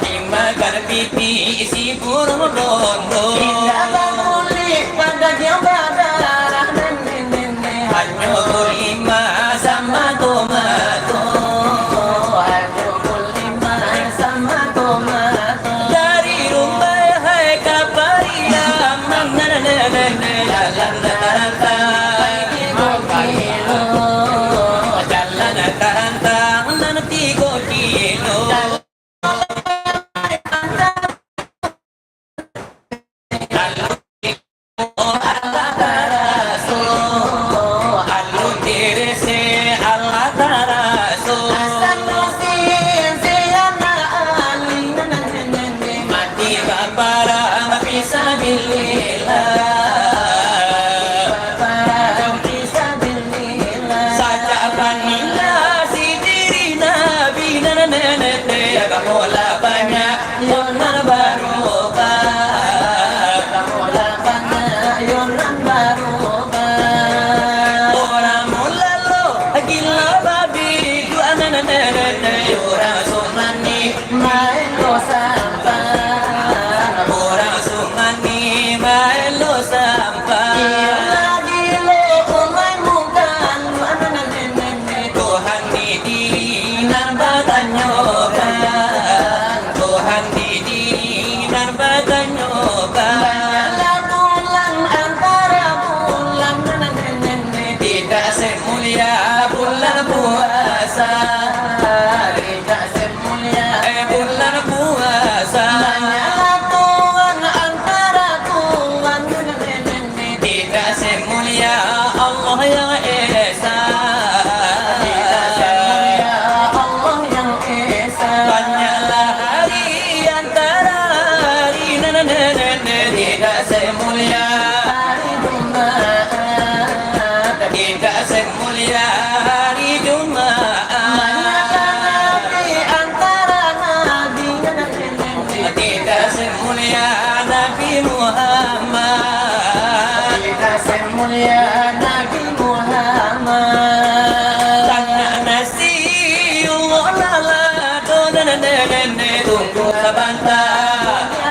Dimakan pipi si burung bondo. Indak bakulik, padagiang badarah, nan, nan, nan, nan. Hanyo gulima samato-mato. Hanyo gulima samato-mato. Dari Rumbai hai ka Pariaman, nan, nan, nan, nan, nan, jalan tarantang tigo kilo. Jalan tarantang nan tigo kilo. Alun direse, alah taraso. Mati baparang fisabilillah. Sajak paningga si diri Nabi, nan, nan, nan, nan, agamo lah banyak yo nan barubah. Agamo lah banyak yo nan barubah. Urang mulalo gilo babi, nan, nan, nan, nan, nan, urang Sumani maelo sampah. Urang Sumani maelo sampah. Iyo lah gilo, umai mukan, Tuhan di diri nan batanyokan. Tuhan di diri nan batanyokan. Banyaklah bulan antara bulan, nan, nan, nan, nan, nan, tidak semulia bulan puasa. Tidak semulia, eh, bulan puasa. Banyaklah Tuhan antara Tuhan, nan, nan, nan, nan, nan, tidak semulia Allah yang Esa. Tidak semulia Allah yang Esa. Banyaklah hari antara hari, nan, nan, nan, nan, nan, tidak semulia hari Jumaat. Tidak semulia hari Jumaat. Banyaklah nabi antara nabi, nan, nan, nan, nan, nan, tidak semulia Nabi Muhammad. Tidak semulia Nabi Muhammad. Tanak nasi, uwok lalado, nan, nan, nan, nan, nan, tunggu sabanta.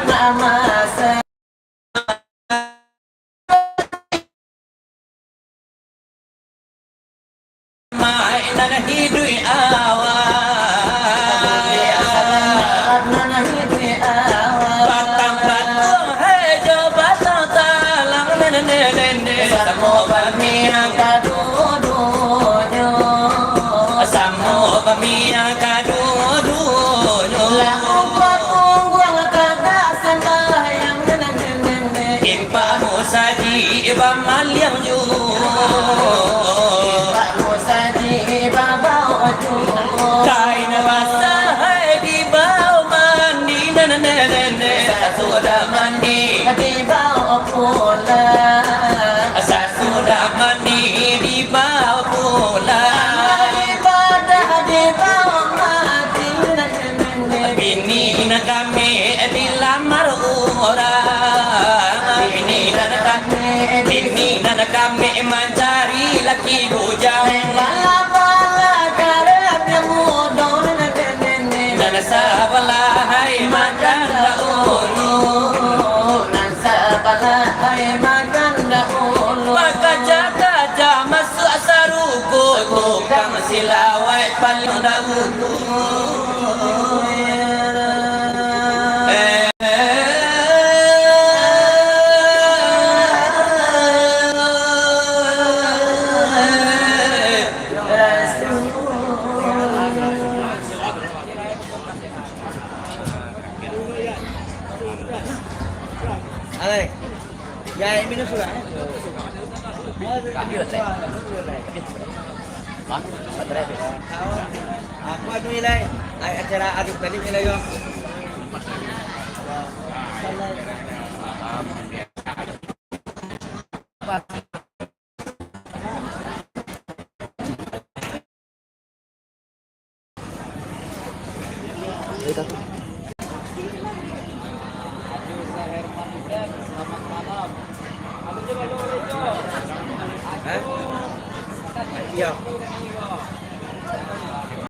Nak masak. Mainan hiduik awak. Batang batuang hejo, batang talang, nene, nene, nene. Samo bamiang kaduo-duonyo. Samo bamiang kaduo-duonyo. Lah umpamo pungguang kada sambayang, nene, nene, nene. Impakmu saji bamaliang juo. Impakmu saji babaok juo. mancari laki bujang. Bala-bala karep yang mudo nan sabalah hai makan dahulu. Nan sabalah hai makan dahulu. Bakaca-kaca masuak saruko, tukang silawai paling dahulu. Alai. Ya, ini minum sudah. Aku anu nilai, ai acara aduk tadi nilai yo. Hah? Iya.